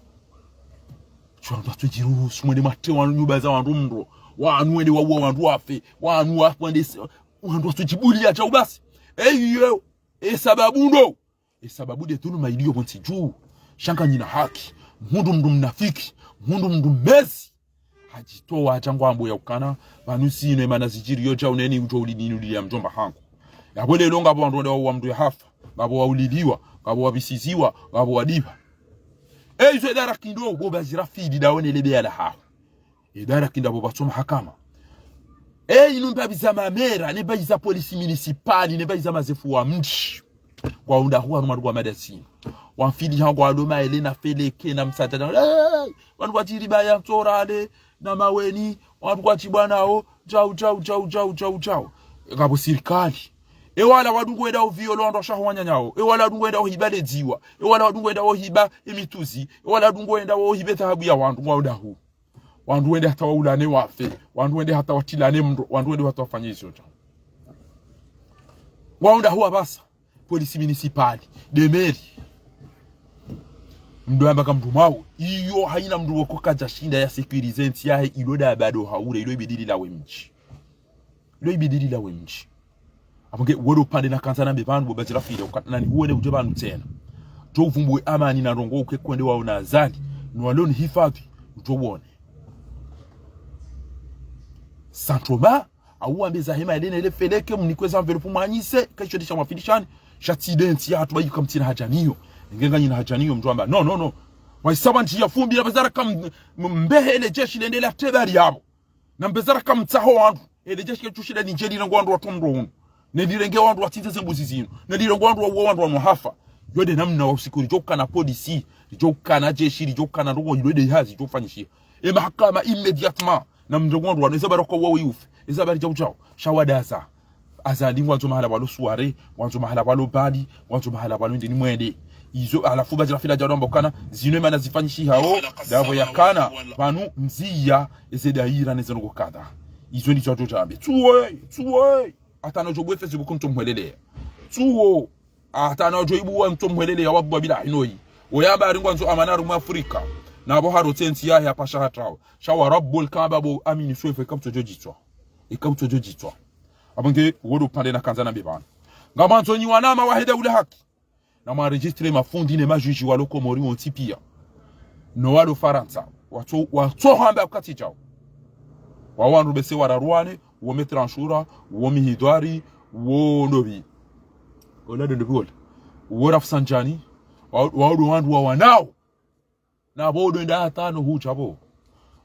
Shwa ndo atsu djiruhusu mwende matre wanu nyumba za wandru mdro. Wanu wende wauwa wandru wafe. Wanu wafwandese. Wandru atsu djibuliya djau basi. Eyo, e sababu ndo. E sababu nde dhuluma iliyo pvontsi dju. Sha nganyi na haki. Mhundru mdru mnafiki. Mhundru mdru mezi. Hadjitowa hadja ngwambo ya ukana. Pvanu sino emana zidjiriyo djau neni udjo ulidini ulilia mdjomba hangu. Yapvo lelo ngapvo wandru wende wauwa mdru yahafa. Ngapvo wauliliwa. Ngapvo wabisiziwa. Ngapvo wadiba. E izo edara kindo, bo bazira fidi dawe ne lebeya lahaho. Edara kinda bo batso mahakama. E inu mbabi za mamera, ne mbabi za polisi municipale, ne mbabi za mazefu wa mdji. Kwa unda huwa numaru kwa madasini. Wamfili hangu wa doma ele na feleke na msadada. Hey! Wanu kwa tiriba ya ntorale, na maweni, wanu kwa tibwanao, djau, djau, djau, djau, djau, djau. Ngapvo sirikali. E wala wadungu wenda uviyolo wandru washaho wananyao. E wala wadungu wenda uhiba ledziwa. E wala wadungu wenda uhiba emituzi. E wala wadungu wenda uhiba edhahabu ya wandru ngwao dahu. Wandru wende hata waulane wafe. Wandru wende hata watilane mdro. Wandru wende hata wafanye izo dja. Ngwao dahu wapvasa. Polisi municipale. Demeri. Mdru yamba ka mdru mwao. Iyo haina mdru woko kadja shinda ya sécuriser ntsi yahe ilo da bado haure. Ilo ibidi lilawe mdji. Ilo ibidi lilawe mdji. Apvo nge, wodo pande na kandza nambe pvanu, bo bazira fidi, uka, nani, uwone udje pvanu tsena. Djo uvumbuwe amani na ndrongoo uke kwende waona Azali, no walo ni hifadhi, udjo wone. Santoma, au wambe za hema ele nele feleke, mnikwe za enveloppe mwanyise, kaisho disha mwafilishani, sha tsi de ntsi yahatru bayi kamtsina hadja niyo. Nge nganyi na hadja niyo, mdru amba, no, no, no. Waisaba ntsi ya fumbi, na bazara kam, m-, mbehe ele jeshi lende la tebari yapvo. Na mbezara kamtsaho wandru. Ele jeshi ketsu shinda nidje lirenge wandru watru mdro unu. Ne lirenge wandru watsindze zembuzi zinu. Ne lirenge wandru wauwe wandru wanu hafa. Yo de namna wa usiku lidjo kana polisi, lidjo kana jeshi, lidjo kana ndrongoo, yo de hazi, lidjo fanyishiha. E mahakama immédiatement. Na mrenge wandru wanu, eza bari kwa wawe yufe. Eza bari djau djau. Sha wadaza. Azali ngwandzo mahala pvalo soirée, ngwandzo mahala pvalo bali, ngwandzo mahala pvalo ndini mwende. Izo, halafu bazira fila djau amba ukana, zinu emana zifanyishihao, dapvo yakana, pvanu ndziya, eze daira neze ndrongoo kadha. Izo ndizo djau djambe. Tsuwo, tsuwo. Hata na djo bwe Facebook ntso mwelelea. Tsuwo. Hata na djo ibuwa ntso mwelelea wa bwa bila inoyi. Oyamba ari ngwandzo amani harumwa Afrika. Na pvo haro tsi entsi yahe hapvasha hatrawa. Sha wa Rabbul Kaaba bo amini swefe kamtso djo djitswa. Ikamtso djo djitswa. Apvo nge wodo pande na kandza nambe pvanu. Ngamandzo nyi wanama waheda ule haki. Na mwa enregistré mafundi ne majuji walo Komori wontsi piya. No walo Farantsa. Watso, watso hamba kati djau. Wa wandru bese wararuwane, wo Maître Anshura, wo Mihidwari, wo Ndobi. Ola de Ndobi wola. Wo Rafsanjani, wa, wa ndo wandru wa wanao. Na pvo ndo enda hata no hudja pvo.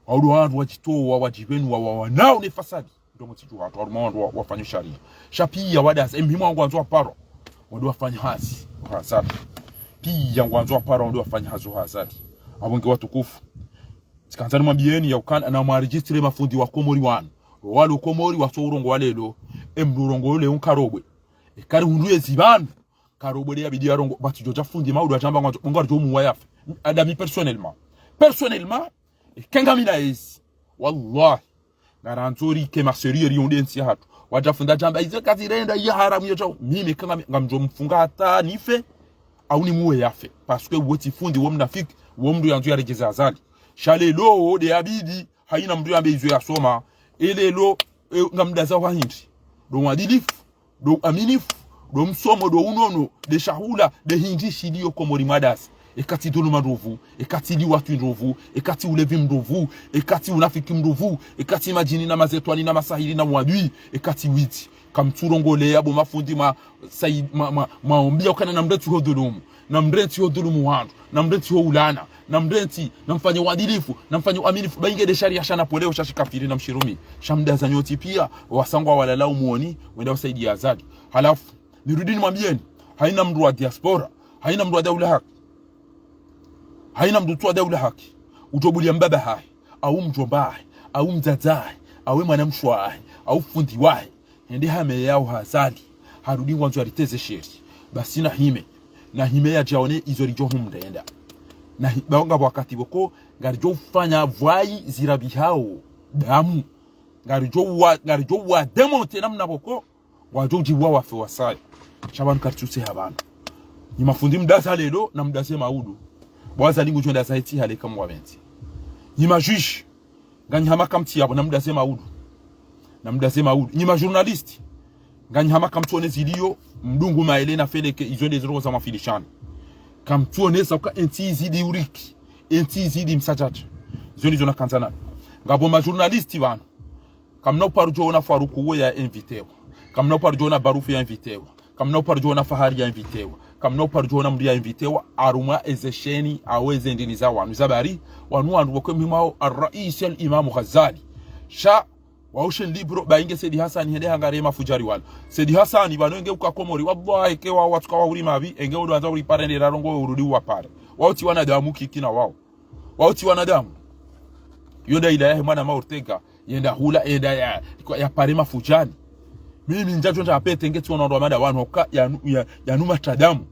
Waudu wandru wadjitowa, wadjipvenua, wa, wa, wanao ne fasadi. Ndo mutsidju hatru, harumwa wandru wa, wafanya sharia. Sha piya wadaza, e muhimu ngwandzo waparo. Wandru wafanya hazi, hazali. Piya ngwandzo waparo, wandru wafanya hazi, hazali. Apvo nge watukufu. Tsikandza nimwambiyeni ya ukana na mwaregistre mafundi wa Komori wanu. Walo Komori watso urongowa leo. Emndru urongowa leo nkarobwe. Ekari hundru yezi pvanu. Nkarobwe le yabidi yarongowe. Pvatsi djo dja fundi Maudu adjamba ngwandzo, ngwandzo muwa yafe. Adami personnellement. Personnellement, eka ngami na yezi. Wallahi. Ngarandzo rike maserieux riunde ntsi yahatru. Wadja fundi adjamba, izo kazirenda, iyo haramu iyo djau. Mimi eka ngami, ngamdjo mfunga hata nife. Au nimuwe yafe. Parce que wo tsi fundi, wo mnafiki, wo mndru yandzo yaredjeze Azali. Sha leo, de yabidi, haina mndru yambe izo yasoma. E leo, e, ngamdaza wa hindri. Ndo mwadilifu, ndo aminifu, ndo msomo, ndo unono, nde shahula, nde hindri shiliyo Komori mwadasi. Eka tsi dhuluma ndrovu, eka tsi liwatwi ndrovu, eka tsi ulevi mndrovu, eka tsi unafiki mndrovu, eka tsi madjini na mazetwani na masahiri na wadui, eka tsi witi. Kamtsurongoleya bo mafundi mwa, sai, mwa, mwa, mwaombiya ukana namrentsi ho dhulumu, namrentsi ho dhulumu wandru, namrentsi ho ulana, namrentsi, namfanye uadilifu, namfanye uaminifu, ba inge nde shariya sha Napoléon sha shikafiri na mshirumi, sha mdaza nyontsi piya, wasangwa walala umoni, wenda wasaidiya Azali. Halafu, nirudi nimwambiyeni, haina mndru wa diaspora, haina mndru wa daula haki, haina mndru tsu wa daula haki, udjo buliya mbaba hahe, au mdjomba hahe, au mdzadze hahe, au mwanamshe wahe, au fundi wahe, hende hame yao ha Azali, harudi ngwandzo yariteze sheri. Basi nahime, nahime yadjaone izo ridjo humrenda. Na hi-, ba ngapvo wakati pvoko, ngaridjo ufanya pvwayi zirabihao damu. Ngaridjo wa, ngaridjo wa démonter namna pvoko, wadjo udjibuwa wafe wasaya. Sha pvanu karitsutseha pvanu. Nyi mafundi mdaza leo, namdaze Maudu. Bo Azali ngudjo ndaza hetsi hale kamwapvendzi. Nyi majuge, nganyi hama kamtsi yapvo, namdaze Maudu. Namdaze Maudu. Nyi majournaliste, nganyi hama kamtsuone ziliyo, mdungu maele na feleke, izo nde ziroko za mafilishani. Kamtsuonesa uka entsi izidi uriki, entsi izidi msadjadja. Izo ndizo nakandza nanu. Ngapvo majournaliste pvanu. Kamna uparo djo ona Faruku uwe ya invitewa. Kamna uparo djo ona Barufu ya invitewa. Kamna uparo djo ona Fahari ya invitewa. Kamna uparo djo ona mndru ya invitewa. Harumwa eze sheni, au eze ndini za wanu. Za bari, wanu wandru pvoko mhimwao Ar-Rais Al-Imam Ghazali. Sha, wao sheni libro, ba inge Said Hassan, hende hangariye mafudjari wala. Said Hassan, pvanu enge uka Komori, wallahi, eke wao watsuka wa uri mavi, enge udo andza uri pare nde rarongowe urudi uwapare. Wao tsi wanadamu kiki na wao. Wao tsi wanadamu. Yo nda ila yahe mwana ma Ortega, yenda hula, yenda ya, kwa, yapare mafudjani. Mimi ndjadjo ndja apete nge tsi wona ndo amada wanu, ka, yanu, ya, yanu matadamu.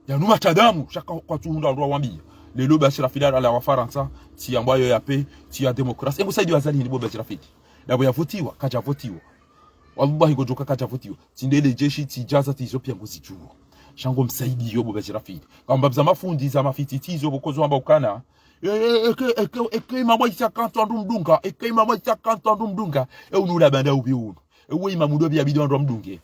Yanu matadamu, sha ka, kwatsuhundra ndo wambiya. Leo Bachir Fidi ala wa Farantsa, tsi yambwayo ya paix, tsi ya démocratie. Engu Said Azali hindri bo Bachir Fidi. Ndapvo yavotiwa, kadjavotiwa. Wallahi, ngodjoka kadjavotiwa. Tsi nde le jeshi, tsi djaza, tsi izo piya ngozidjuwo. Sha ngomsaidiyo bo Bachir Fidi. Kamba za mafundi, za mafititi izo pvoko zo wamba ukana. E, e, eke, eke, eke imamu Isa kantsu wandru mdunga. Eke imamu Isa kantsu wandru mdunga. E unu ula banda upvi unu. Ewe imamu ndo pvi yabidi wandru wamdunge.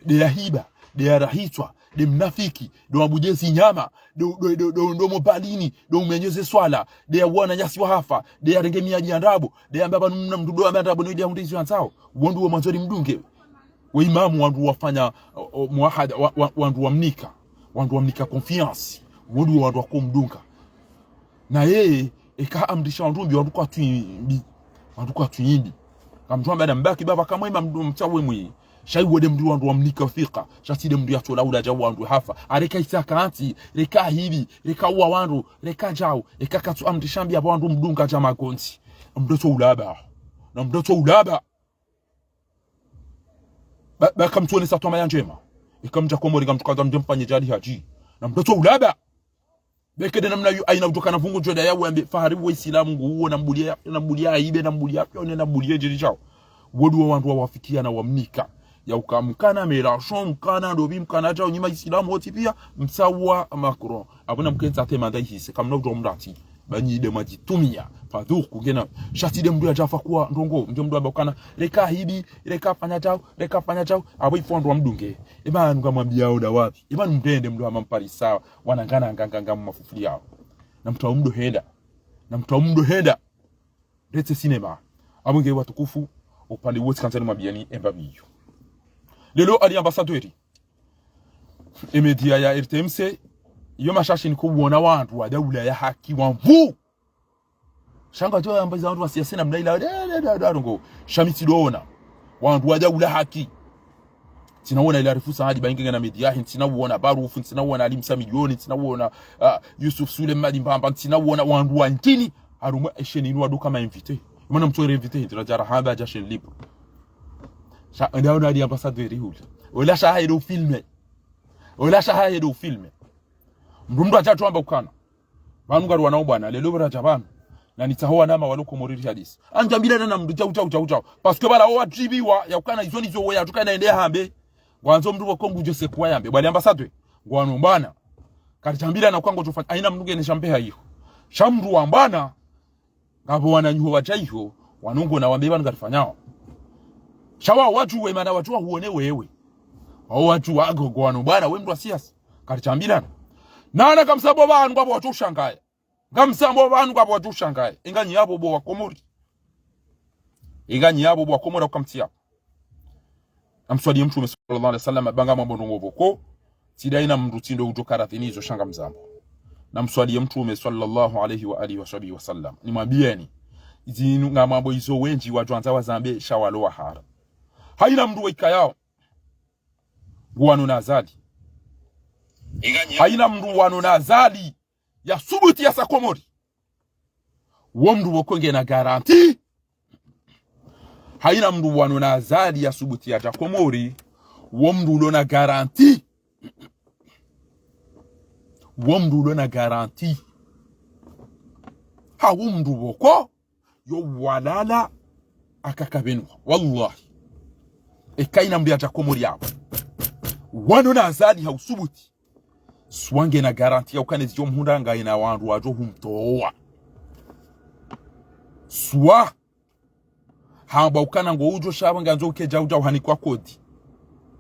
Nde ya hiba, nde ya rahitswa, nde mnafiki, nde wabudjezi nyama, nde, nde, nde, nde, nde mobalini, nde umenyeze swala, nde ya wana nyasi wahafa, nde ya renge miyadi ya ndrabo, nde ya mbaba numna mndru nde ya mbaba ndrabo, nde ya hundre izo yandzao. Wandru wa mwandzo rimdunge. We imamu wandru wafanya, o, o, muahada, wa, wa, wandru wamnika. Wandru wamnika confiance. Wandru wa wandru wakomdunga. Na yeye, eka amrisha wandru mbi, wandru kwatsu imbi. Wandru kwatsu imbi. Kamdjuwa mbada mbaki baba kamwe mba mndru mtsawe mwi. Sha iwe nde mndru wandru wamnika thika. Sha tsi nde mndru yatsola ula dja wandru hafa. Areka Isa kantsi, reka hivi, reka uwa wandru, reka djau, eka katsu amrisha mbi apvo wandru mdunga dja magonzi. Mndru tso ulaba. Na mndru tso ulaba. Ba, ba kamtsuonesa twamaya ndjema. Eka mdja Komori kamtsukandza mdje mfanye djali hadji. Na mndru tso ulaba. Beke nde namna yu, aina udjoka na vungu djo nda ya wambe, Fahari wo Isilamu ngu uwo, nambuliye, nambuliye aibe, nambuliye apyone, nambuliye djeri djao. Wandru wa wandru wawafikiya na wamnika. Ya uka mkana Mélenchon, mkana ndopvi, mkana djao, nyi ma Isilamu wontsi piya, mtsawa Macron. Apvo namkentsi ate manda ihise, kamna udjo mrati. Ba nyi nde mwadjitumiya. Fadhuku ngena. Sha tsi nde mndru yadja afa kuwa ndrongo. Mndru mndru amba ukana. Reka hivi, reka fanya djau, reka fanya djau. Apvo ifo wandru wamdunge. Eba nunga mwambiya oda wapvi. Eba numrende mndru hama mparisa. Wanangana nganganga mumafufuli yao. Na mtsawa mndru henda. Na mtsawa mndru henda. Ndetse cinéma. Apvo nge watukufu. Upande wontsi kandza nimwambiyeni emba biyo. Leo ali ambassadeur. E média ya R T M C, iyo mashashi niko uona wandru wa daula ya haki wamvu. Sha ngadjo yamba iza wandru wa siasa namna ila, de, de, de, de, ngo. Sha mi tsidjoona. Wandru wa daula haki. Tsina uona ila Arifu Saadi ba inge ngena média, tsina uona Barufu, tsina uona Ali Msa Milioni, tsina uona, ah, Yusuf Sule Mmadi Mbamba, tsina uona wandru wa ntini. Harumwa e chaîne inu wandru kama invité. Mana mtsu ere invité, ndira djara hamba dja chaîne libre. Sha, ndaona ali ambassadeur hule. Ola sha haye ndo filme. Ola sha haye ndo filme. Mndru mndru adja tu amba ukana. Pvanu ngari wana ubwana, lelo bora dja pvanu. Na nitsaho wanama walo Komori ri hadisi. Andjambilana na mndru djau, djau, djau, djau. Parce que pvala wo wadjibiwa, ya ukana izo nizo weya, tuka na ende hambe. Ngwandzo mndru wo Komori djo sekuwa yambe. Bwali ambassadeur. Ngwano mbwana. Karidjambilana kwa ngodjo fanya. Haina mndru ngene shambe ha iho. Sha mndru wa mbwana. Ngapvo wananyaho wadja iho, wanongo na wambe pvanu ngarifanyao. Sha wao wadjuwe mana wadjuwa huone wewe. Wao wadjuwa agogo wanu bwana we mndru wa siasa. Karidjambilana. Nana kamsambo pvanu ngapvo wadjo ushangaya. Kamsambo pvanu ngapvo wadjo ushangaya. Inga nyi yapvo bo wa Komori. Inga nyi yapvo bo wa Komori ukamtsia. Namswaliye Mtrume swallallahu alayhi wasallam, banga mambo ndrongo pvoko, tsi dayi na mndru tsindo udjo karadhini izo sha ngamzambo. Namswaliye Mtrume swallallahu alayhi wa alihi wa sahbihi wasallam. Nimwambiyeni, izi inu ngamwambo izo wendji wadjo andza wazambe sha walo wahara. Haina mndru weka yao, nguwano na Azali. Haina mndru wano na Azali, ya subuti ya sa Komori. Wo mndru pvoko ngena garanti. Haina mndru wano na Azali ya subuti yadja Komori. Wo mndru ulo na garanti. Wo mndru ulo na garanti. Ha wo mndru pvoko. Yo walala akakabenwa. Wallahi. Eka haina mndru yadja Komori yapvo. Wano na Azali ha usubuti. Swa ngena garanti ya ukana zidjo mhundra ngayina wandru wadjo humtowa. Swa. Hamba ukana ngo udjo sha pvo ngandzo uke djau djau hanikwa kodi.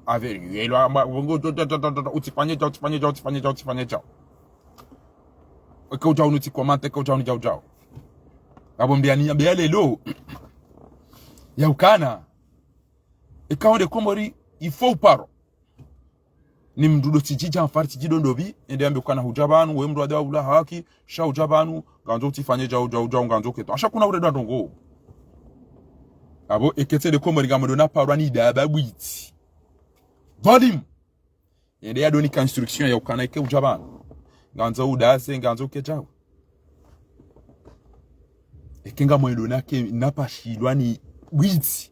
Ave yelo hamba, ngo djo, djo, djo, djo, djo, utsifanye djau, utsifanye djau, utsifanye djau, utsifanye djau. Eka udjau nutsi komante, eka udjau nudjau djau. Apvo mbiyani, mbiya lelo. Ya ukana. Eka wonde Komori, il faut uparo. Ni mndru ndo tsidjidja mfari tsidjido ndopvi, ende yambe ukana hudja pvanu, we mndru wa daula haki, sha hudja pvanu, ngandzo utsifanye djau, djau, djau, ngandzo keto. Asha kuna uredwa ndrongo. Apvo, eka tsi nde Komori ngamwendo na parwa ni daba bwitsi. Dhalimu. Ende yado nika instruction ya ukana eka udja pvanu. Ngandzo udase, ngandzo uke djau. Eka ngamwendo nake, napashilwa ni bwitsi,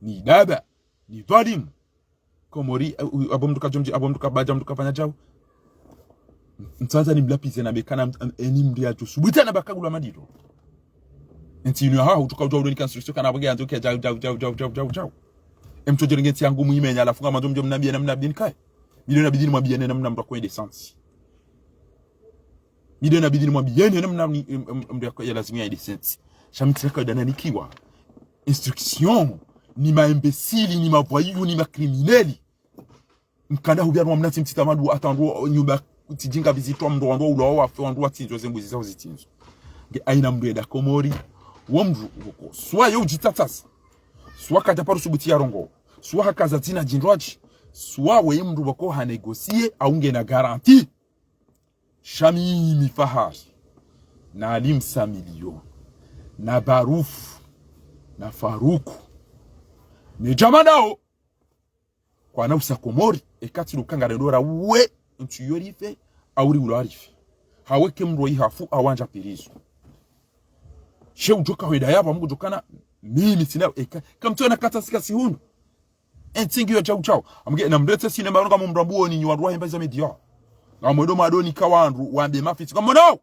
ni daba, ni dhalimu. Komori, eh, u-, apvo mndru kadjo mdji, apvo mndru kabadja, mndru kafanya djau. Ntsandza nimlapvize nambe kana mt-, am-, eni mndru yadjo subuti na bakagulwa madiro. Entsi inu yaha, utsuka udjau ndo nika instruction kana apvo nge yandzo ke djau, djau, djau, djau, djau, djau, djau. Emtsodjere nge ntsi yangu mwimenya, halafu ngamwandzo mdjo mnambiye namna bini kaye. Mi ndo nabidi nimwambiyeni namna mndru akwende sansi. Mi ndo nabidi nimwambiyeni namna ni, em, em, mndru ya lazimu ya ende sansi. Sha mi tsina kawaida nanikiwa instruction, ni ma imbéciles, ni ma voyous, ni ma criminels. Mkanda hupviya nwa mnatsi mtsita madru, hata wandru nyumba tsidjinga vizitwa mndru wandru ulawa wafe wandru watsindzwa zembuzi zao zitsindzwa. Nge haina mndru yenda Komori, wo mndru pvoko. Swa yo udjitatsasa. Swa kadja paro subuti ya rongo. Swa hakaza dzina djindrwadji. Swa we mndru pvoko ha négocier, au ngena garanti. Sha mimi Fahari, na Ali Msamiliyo, na Barufu, na Faruku, ne djama dao, kwana usa Komori, eka tsi ndo ukangare ndora we, ntsu yo rife, au ri ulo arife. Hawe ke mndru wa ihafu, awandja pirizo. She udjoka hwenda yapvo, amu kudjokana, mimi tsina, eka, kamtsiona kata sika sihunu. Entsi ngiyo djau djau. Amge, namretse sinema, ngamumrambuo ni nyi wandru wa hemba za média. Ngamwendo mado nika wandru, wambe mafitsi. Ngamwonao!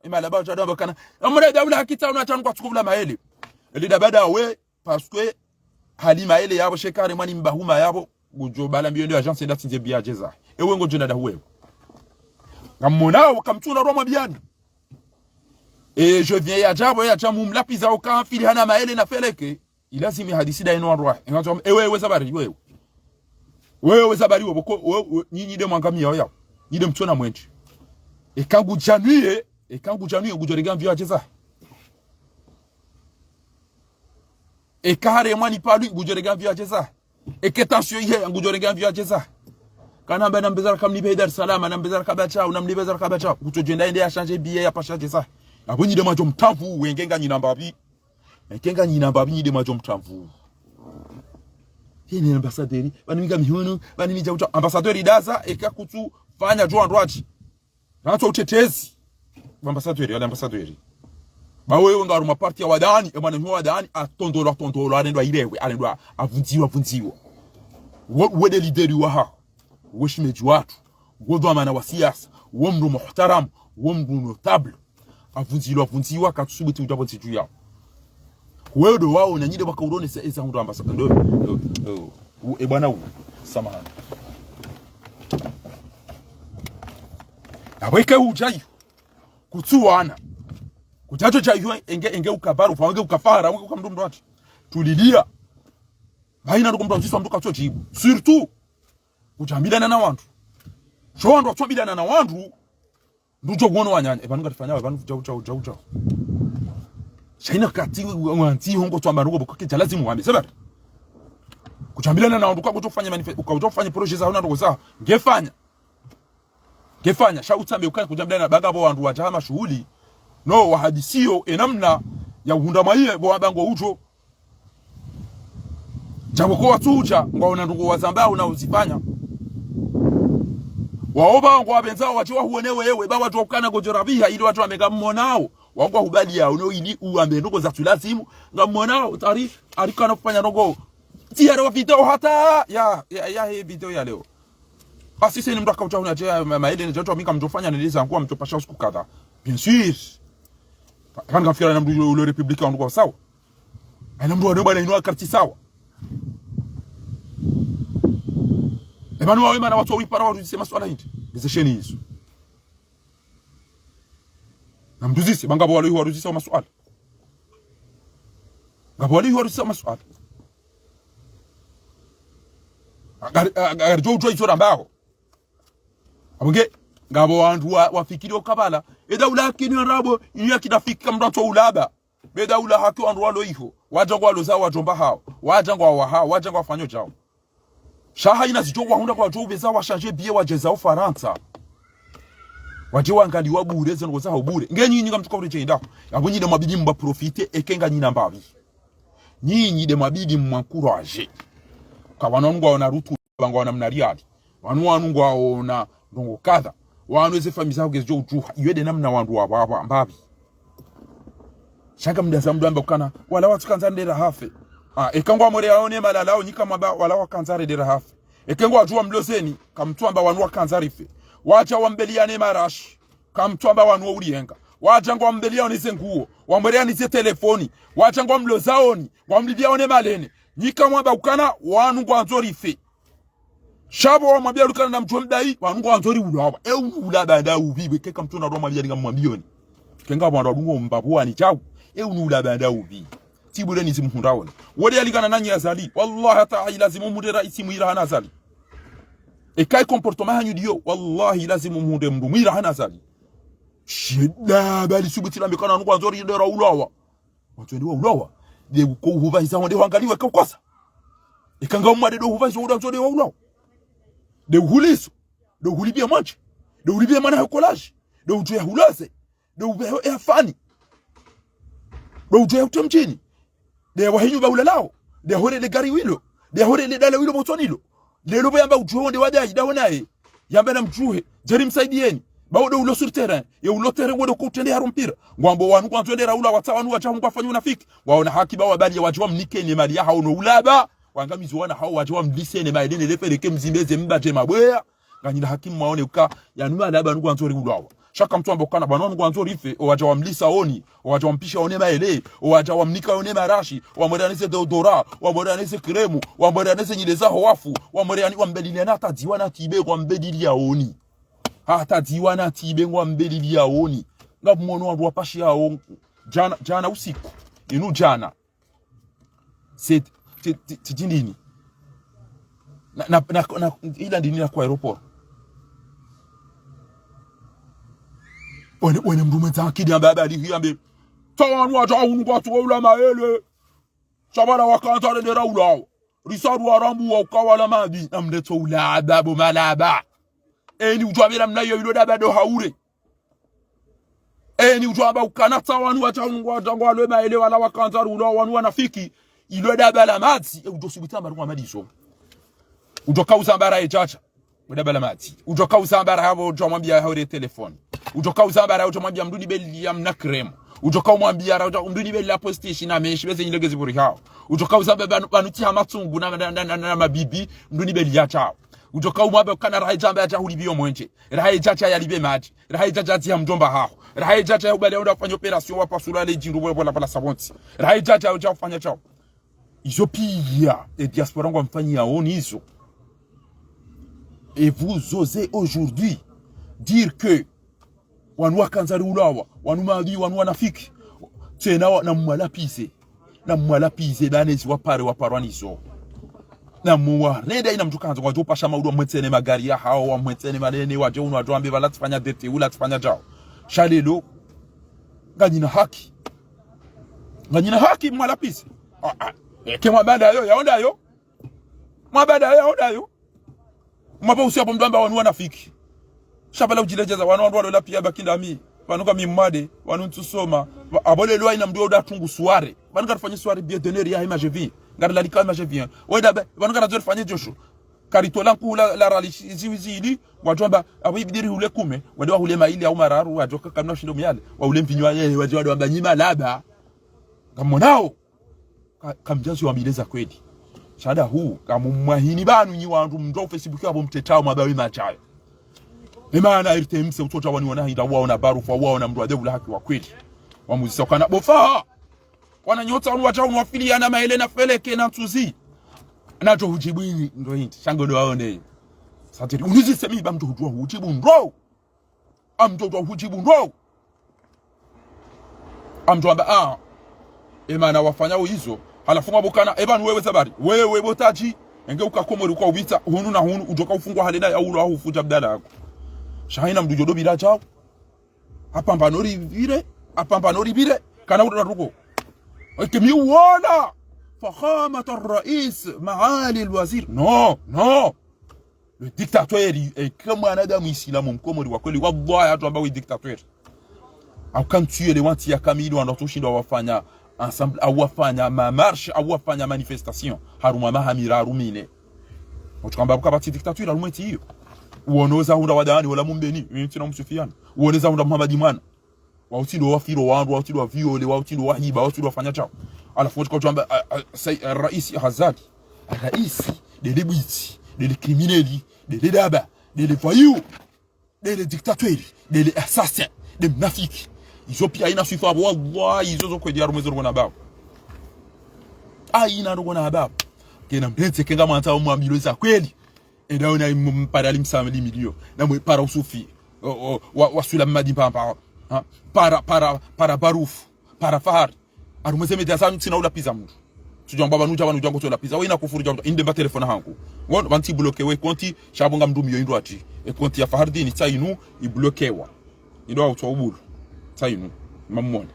Ima laba djado amba kana. Ngamwona daula hakitsa una tanu kwa tsuku pvula maele. Eli dabada we, parce que hali maele yapvo, sheka haremwa ni mbahuma yapvo, ngudjo bala mbiyo ndo agence nda tsindze biya djeza. Ewe ngodjo na dahu wewe. Ngamwonao, kamtsuna rwa mabiyani. E, je viens yadja pvo, yadja mumlapviza uka fili hana maele na feleke. Ilazimu hadisi da ino wandru wahe. Ngandzo, ewe, ewe zabari, wewe. Wewe zabari, wewe, pvoko, wewe, wewe, nyi, nyi nde mwangamiya, oya. Nyi nde mtsona mwendji. Eka ngudjanuye, eka ngudjanuye, ngudjorenge avion yadjeza. Eka haremwa ni palwi, ngudjorenge avion yadjeza. Eka tension ihe, ngudjorenge avion yadjeza. Kana amba nambezara kamnibe Dar es Salaam, nambezara kabachao, namnibezara kabachao. Kutsodjenda ende ya change billet ya pasha djeza. Apvo nyi nde mwadjo mtamvu, wenge nga nyi namba pvi. Eka nganyina mbapvi nyi nde mwadjo mtamvu. Yeni ambassadeur, pvani mi ngamihunu, pvani mi djau djau. Ambassadeur idaza, eka kutsu fanya djo wandru watsi. Rantso utetezi. Ambassadeur, wale ambassadeur. Ba wewe nga harumwa parti ya wadani, e mwananya wa wadani, atondolwa, atondolwa, arendwa ilewe, arendwa, avundziwa, avundziwa. Wo, wo nde lideri wahaho, wo shemedji watru, wo dhwamana wa siasa, wo mndru muhtaramu, wo mndru notable. Avundzilwa, avundziwa, katsusubuti udja pvo ntsi dju yawo. Wewe ndo wawo, na nyi nde waka uronesa eza hundru ambasa, ndo, ndo, ndo, u-, e bwana u, samahani. Na weke udja iyo, kutsuwana. Kudjadjo dja iyo, enge, enge ukabaru, fa enge ukafara, enge ukamndru mndru ati. Tulilia. Bayina ndo kumndru ati, so mndru katso djibu. Surtout, kudjambilana na wandru. Sho wandru watsoambilana na wandru, ndudjo wono wananya, e pvanu ngatifanyao, e pvanu djau, djau, djau, djau. Sha ina kati, wa-, wantsi hongo tswamba nongo boko kedja lazimu wambe, sebari. Kudjambilana na wandru, uka kudjo fanya manife-, uka kudjo fanya projet za huna ndoko za, ngefanya. Ngefanya, sha utsambe uka kudjambilana ba ngapvo wandru wadja ha mashuhuli. No, wahadisiyo, e namna ya uhundra mwaye, bo wamba ngo udjo. Djapvo ko watsudja, ngwaona ndrongo wazamba, una uzifanya. Wawo ba ngwapvendza, wadje wahuone wewe, ba wadjuwa ukana ngodjo rabiha, ili wadjuwa mbe ngammonao. Wangwahubaliya, uno ili uwambe ndrongo zatsulazimu, ngammonao, tari, ari kana ufanya ndrongo. Tsi yale wa video hata, ya, ya, ya he video ya leo. Basi seni mndru akaudja huna dje, ma-, maele ne djadjo mi ngamdjofanya nende zangu, ngamdjopasha usiku kadha. Bien sûr. Pvanu ngamfikira na mndru ulo, ulo République wandru kwa sawa. Ena mndru wanu bwana inu akarti sawa. E pvanu wawe mana watso wipara waruzise masuala hindri. Ndeze sheni izo. Na mndru zise, ba ngapvo walo iho waruzisa masuala. Ngapvo walo iho waruzisa masuala. Agari, agari djo udjuwa izo rambaho. Apvo nge, ngapvo wandru wa, wafikiri ukabala. E daula ya kini arabo, ini ya kidafiki kamndru atso ulaba. Be daula haki wandru walo iho. Wadja ngwaloza wadjomba hawo. Wadja ngwawaha, wadja ngwafanyo djao. Sha hayina zidjo wahundra kwadjo upveza washanje biye wadjeza Ufarantsa. Wadje wangaliwa bure, zendrongo zaho bure. Nge nyinyi ngamtsuka ure djenda. Apvo nyi nde mwabidi mba profite, eke nganyina mbapvi. Nyinyi nde mwabidi mwankuraje. Ka wanu wanu ngwaona rutu, ba ngwaona mna riali. Wanu wanu ngwaona ndrongo kadha. Wanu eze famiyi zaho ngezidjo udjuha. Iyo nde namna wandru wa, wa, wa mbapvi. Sha ngamdaza mndru amba ukana, wala watsukandza ndera hafe. Ah, eka ngwamwere yaone malalao, nyi kamwamba, wala wakandza redera hafe. Eke ngwadjuwa mlozeni, kamtsuamba wanu wakandza rife. Wadja wambeliyane marashi, kamtsuamba wanu wa uliyenga. Wadja ngwambeliyaone ze nguo, wamwere yanize telefoni. Wadja ngwamlozaoni, ngwamlipviyaone malene. Nyi kamwamba ukana, wanu ngwandzo rife. Sha pvo wamwambiya lukana na mdjuwe mdayi, wanu ngwandzo riulawa. E unu ulaba nda upvi, we keka mtsu na rwa mwambiya ninga mwambiyoni. Kenga wandru wadungo mbapvuwani djau. E unu ulaba nda upvi. Tsi bure nizi muhundraoni. Wole yalikana nanyi Azali. Wallahi hata ilazimu muhundre raisi mwira hana Azali. Eka i comportement hanyu ndiyo. Wallahi ilazimu muhundre mndru mwira hana Azali. Shida bali subuti lambe kana wanu ngwandzo ridera ulawa. Wandzo wende waulawa. Nde uko uhupvahiza wonde wangaliwe ka ukosa. Eka nga umwade ndo uhupvahiza wonde wandzo wende waulawa. Nde uhuliso. Nde uhulipviya mwandje. Nde uhulipviya mwana he collège. Nde udjo yahulaze. Nde upveho e afani. Nde udjo yahutre mdjini. Nde wahenyu ba ulalao. Nde yahore le gari wilo. Nde yahore le dala wilo motsoni lo. Lelo pvo yamba udjuhe wonde wadayi, daho naye. Yamba na mdjuhe, djeri msaidiyeni. Ba wonde ulo sur terrain, ye ulo terrain wonde ko utrende haro mpira. Ngwambo wanu ngwandzo wende raulawa tsa wanu wadja hunu ngwafanya unafiki. Waona haki ba wabaliya wadje wamnikeni mali yahawo no ulaba. Wangamizi wana hawo wadje wamliseni maele ne lefe leke mzimbeze mbadje mabweya. Nganyina haki mwaone uka, yanu malaba wanu ngwandzo riulawa. Sha kamtsuamba ukana, ba wanu ngwandzo rife, owadja wamlisaoni, owadja wampishaone maele, owadja wamnikaone marashi, wamwere yanize deodora, wamwere yanize kremu, wamwere yanize nyile zaho wafu, wamwere yani wambeliliya na hata dziwa na tibe, wambeliliyaoni. Hata dziwa na tibe, wambeliliyaoni. Ngamwono wandru wapashiyawo, djana, djana usiku, inu djana. C'est, c'est, c'est, c'est ndini. Na, na, na, na, ila ndini na kwa aéroport. Wene, wene mndru mwendza akili yamba habari hii yambe. Tsa wanu wadja hunu ngwatso ula maele. Sha pvala wakandza redera ulawa. Risa rwa rambuwa ukawala mabi. Na mletso ulaba bo malaba. Eni udjo wambela mna iyo ilo daba ndo haure. Eni udjo amba ukana tsa wanu wadja hunu ngwadja ngwalwe maele wala wakandza riulawa wanu wanafiki. Ilo daba la madzi, e udjo subuti amba rwa madiso. Udjo kauza mbara ye djadja. Bo daba la madzi. Udjo kauza mbara yapvo udjo mwambiya haure telefoni. Udjo kauza mbara udjo mwambiya mndru nibeliya mna kremu. Udjoka umwambia ra, udja, mndru nibeli la postishi na meshi, beze nyilege ziburi hao. Udjoka uzambe pvanu, pvanu tsiha matsungu na, na, na, na, na mabibi, mndru nibeli ya tshao. Udjoka umwambe ukana raha idjamba yadja hulibiyo mwenje. Raha idjadja yalibe madji. Raha idjadja tsiha mdjomba haho. Raha idjadja ya ubali ya unda ufanya opération wa pasula le djindru pvola pvola pvola sabontsi. Raha idjadja ya udja ufanya tshao. Izo pia, e diaspora ngwamfanyia oni izo. Et vous osez aujourd'hui dire que wanu wakandza riulawa, wanu maadui, wanu wanafiki. Tsena wa, na mwalapize. Na mwalapize, dane zi wapare waparwa nizo. Na mwarenda ina mndru kandza, wadjo pasha maudu wamwetsene magari ya hao, wamwetsene manene, wadje unu wadjo wambe pvala tsifanya dete, ula tsifanya djao. Sha lelo, nganyina haki. Nganyina haki mwalapize. Ah, ah. Eke mwabada yo, yaonda yo. Mwabada yo, yaonda yo. Mwapvo usiya pvo mndru amba wanu wanafiki. Sha pvala udjiledjeza, wanu wandru walola pia bakindami. Wanu kami mwade, wanu ntsusoma. Wa-, apvo lelo ina mndru yoda tungu soirée. Wanu karifanyi soirée bienvenue ya Image Vie. Ngarilalika Image Vie. Wenda be, wanu karadjo rifanye djosho. Karitola nkuhu la, la rali shi-, ziwi zili, wadjo amba, apvo ibidi rihule kume, wende wahule maili au mararu, wadjoka kamna ushindo muyale, wahule mvinyo wa yeye, wadjo wadjo amba nyima laba. Ngamonao. Ka-, kamdjazi wambileza kweli. Shada hu, kamumwahini pvanu nyi wandru mndru Facebook apvo mtetao mabawi machayo. Emana R T M C utsotsa wani wana hindra waona barufu, waona mndru ade ula haki wa kweli. Wamuzisa ukana bofa. Wana nyotsa wanu wacha unu wafili yana maele na feleke na ntsuzi. Nadjo hudjibu ini, ndo hindi. Shango ndo waone. Satiri, unuzise mi ba mndru hudjuwa hudjibu ndo. Amdjo udjuwa hudjibu ndo. Amdjo amba, ah. Emana wafanya uizo. Halafu ngwa bukana, eba ni wewe zabari. Wewe botaji. Enge uka Komori uka ubitsa, hunu na hunu, udjoka ufungwa hale na ya ulo ahu fuja bdala yako. Sha haina mndru djo do bila djao. Apamba no ribire, apamba no ribire, kana udo ruko. Eke mi uona, فخامة الرئيس، معالي الوزير. Non, non. Le dictateur, eke mwanadamu Isilamu mkomori wa kweli, wallahi, hatu amba we dictateur. Au kan tuye le wanti ya kamili, wandru tushindo wafanya ensemble, au wafanya ma marche, au wafanya manifestation. Harumwa maha miraru mine. Utsukamba buka bati dictature, harumwa ntsi iyo. Uoneza hundra wadani, wala mumbeni, ntsi na msufiana. Uoneza hundra Muhammad Imana. Wautsindo wafiro wandru, wautsindo waviole, wautsindo wahiba, wautsindo wafanya tshao. Halafu wotsi kwa tsamba, a, a, sai-, a, raisi Azali. A, raisi, ndele bwitsi, ndele criminel, ndele daba, ndele voyou, ndele dictateur, ndele assassin, ndele mnafiki. Izo pia haina swifa apvo, wallahi, izo zo kweli harumwa ezo rukona apvo. Haina rukona apvo. Kena mndru ntse kenga mwandza umwambilo za kweli. Enda ona im-, mpara limsami limilio. Na mwe para usufi. O, o, wa, wa sula mmadi mpamba. Ha? Para, para, para barufu. Para fahari. Harumwa ze media zanyu tsina ulapiza mndru. Tsudjamba pvanu dja pvanu dja ngo tsolapiza. Wena kufuru dja inde mba telefona hangu. Wono, pvantsi bloqué we konti, sha pvo ngamndru miyo indru ati. E konti ya Fahardini, tsa inu, ibloquéwa. Indo hautswa ubulu. Tsa inu. Mamone.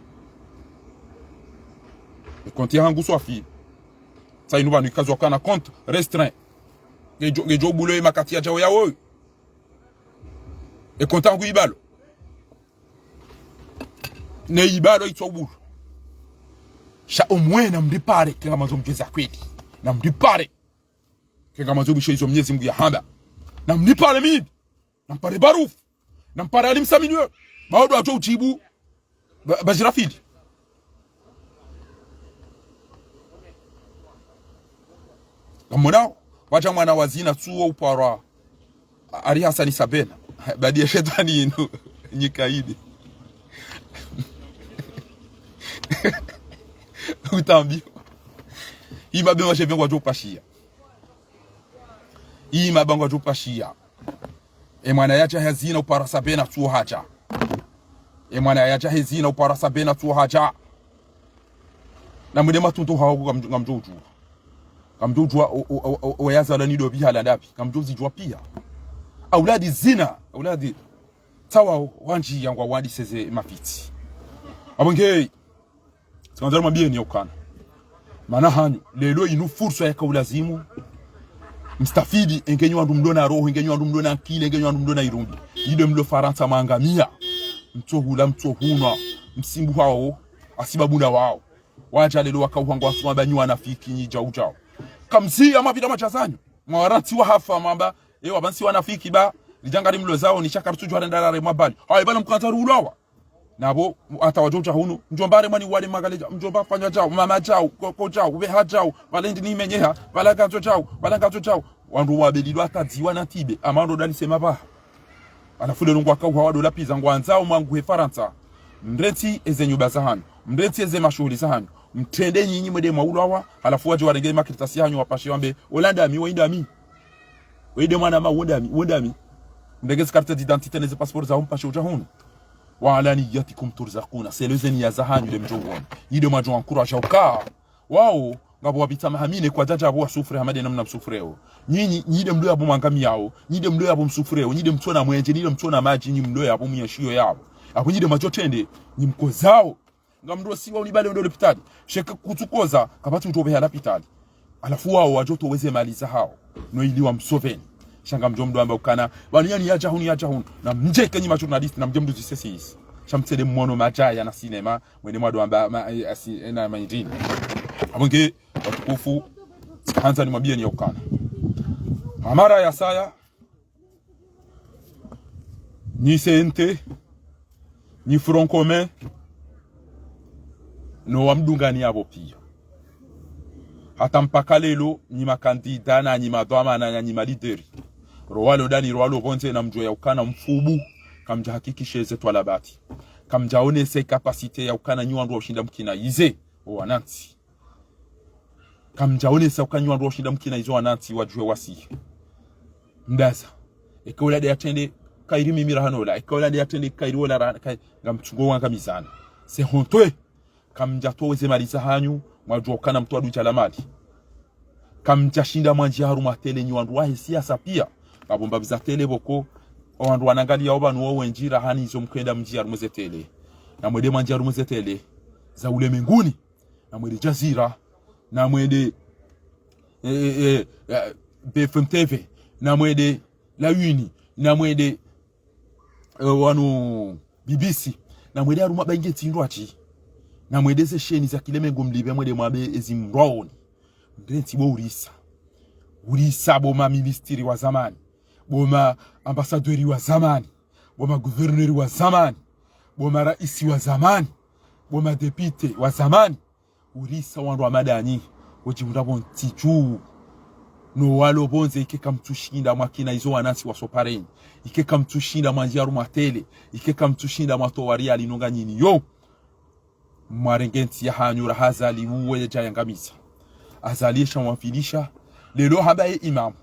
E konti ya hangu swafi. Tsa inu pvanu ikazwa kana compte restreint. Ngedjo, ngedjo bulo ye makati yadjao ya woyo. E konti yangu ibalo. Ne ibalo itswa ubulu. Sha omwena mndipare, kenga mandzo mdjeza kweli. Na mndipare. Kenga mandzo bisho izo Mnyezi Mngu yahamba. Na mndipare mimi. Na mpare barufu. Na mpare alimsaminuwe. Maodo atso utsibu. Ba-, bajirafili. Ngamwonao, wadja mwana wa zina tsuwo uparwa. A-, Ali Hasani Sabena. Badi ya shetwani inu. Nyikaidi. Utambi. Ima be mashe pvengwa djo pashiya. Ima bangwa djo pashiya. E mwana yadja he zina upara Sabena tsuwo hadja. E mwana yadja he zina upara Sabena tsuwo hadja. Na mwende matunto hawo ngamdjo, ngamdjo udjuwa. Ngamdjo udjuwa o, o, o, o, o yazalwa ni do bihala ndabi. Ngamdjo zidjuwa pia. Auladi zina. Auladi. Tsawa wandji yangwa wadi seze mafiti. Apvo nge. Tsikandza rumwambiyeni ya ukana. Mana hanyu, lelo inu fursa yaka ulazimu. Mstafidi, engenyi wandru mlona roho, engenyi wandru mlona akili, engenyi wandru mlona irumbi. Ide mlo Farantsa mangamiya. Mtsohula, mtsohunwa, msimbu hawo, asibabu na wawo. Wadja lelo waka uhangwa wasuma banyi wanafiki nyi djau djau. Kamziya mapvira madjazanyu. Mwawarantsi wahafa mamba, ewa pvantsi wanafiki ba, lidjanga limlo zao, ni shaka ritsudjuwa renda rare mwabali. Hayi bala mkandza ruulawa. Na pvo, hata wadjo udja hunu, mdjomba haremwa ni wale magale djau, mdjomba fanya djau, mama djau, koko djau, pveha djau, pvale ndi nimenyeha, pvala ngadzo djau, pvala ngadzo djau. Wandru wabelilwa hata dziwa na tibe, ama ndo dali sema pvaha. Halafu leo ngwakauha wadola piza ngwandzao mwanguhe Farantsa. Mrentsi eze nyumba zahanyu, mrentsi eze mashuhuli zahanyu, mtrende nyinyi mwende mwaulawa, halafu wadje warenge makaratasi yahanyu wapashe wambe, ola ndami, wayi ndami. Wayi nde mwana ma, wo ndami, wo ndami. Mrenge ze carte d'identité neze passeport zaho mpashe udja hunu. وعلى نياتكم ترزقون. Selon ze niya zahanyu nde mdjo uona. Nyi nde mwadjo encourager uka wao, ngapvo wapvitsa maha mine kwadjadja pvo wasouffrir hama nde namna msouffreo. Nyinyi, nyi nde mlo yapvo mwangamiyao, nyi nde mlo yapvo msouffreo, nyi nde mtsona mwenje, nyi nde mtsona madji, nyi mlo yapvo mwenshio yapvo. Apvo nyi nde mwadjo trende, nyi mkozao. Ngamdjo siwa unibale wende lopitali. Sheke kutsukoza, kapvatsi utopveha lapitali. Halafu wao wadjo towa eze mali zahao. No ili wamsoveni. Sha ngamdjo mdru amba ukana, pvanu yani yadja hunu, yadja hunu. Na mdjeke nyi ma journaliste, na mdje mdru zisesisi. Sha mtsende mwono madjaya na sinema, mwende mwadjo amba, ma, eh, asi, eh, na maindini. Apvo nge, watukufu, tsikahandza nimwambiyeni ya ukana. Hamara ya saya, nyi C N T, nyi Front Commun, no wamdungani yapvo piya. Hata mpaka leo, nyi makandida na nyi madhwamana na nyi malideri. Rowalo ndani, rowalo pvondze na mdjuwe ya ukana mfubu, kamdja hakikishe ze twalabati. Kamdja onese capacité ya ukana nyi wandru wa ushinda mkina ize, owanantsi. Kamdja onesa uka nyi wandru wa ushinda mkina izo wanantsi wadjuhe wasihe. Mdaza. Eka ola nde yatrende, kayiri mimi raha nola. Eka ola nde yatrende, kayiri ola raha, kay-, ngamtsungo wangamizana. C'est honteux. Kamdja towa eze mali zahanyu, mwadjuwa ukana mtru adu djala mali. Kamdja shinda mwandjiya harumwa télé nyi wandru wahe siasa piya. Ngapvo mbapvi za télé pvoko, owandru wanangaliya opvanu wo wendji raha ni izo mkwenda mndjiya harumwa ze télé. Na mwende mwandjiya harumwa ze télé za ulemenguni. Na mwende Jazeera, na mwende, eh, eh, eh, eh, B F M T V, na mwende La Une, na mwende, eh, wanu B B C, na mwende harumwa bainge tsi ndrwadji, na mwende ze sheni za kilemengu mlipve mwende mwambe ezi mndrwaoni. Mrentsi bo urisa. Urisa bo ma ministri wa zamani, bo ma ambassadeur wa zamani, bo ma gouverneur wa zamani, bo ma raisi wa zamani, bo ma député wa zamani. Urisa wandru wa madanyi, wodjihundra pvo ntsi dju. No walo pvondze ike kamtsushinda mwakina izo wanantsi wasoparenyi. Ike kamtsushinda mwandjiya harumwa télé. Ike kamtsushinda mwatowa riali nonga nyinyi yo. Mwarenge ntsi yahanyu raha Azali uwe yadja yangamiza. Azali yesha mwafilisha. Leo hamba ye imamu.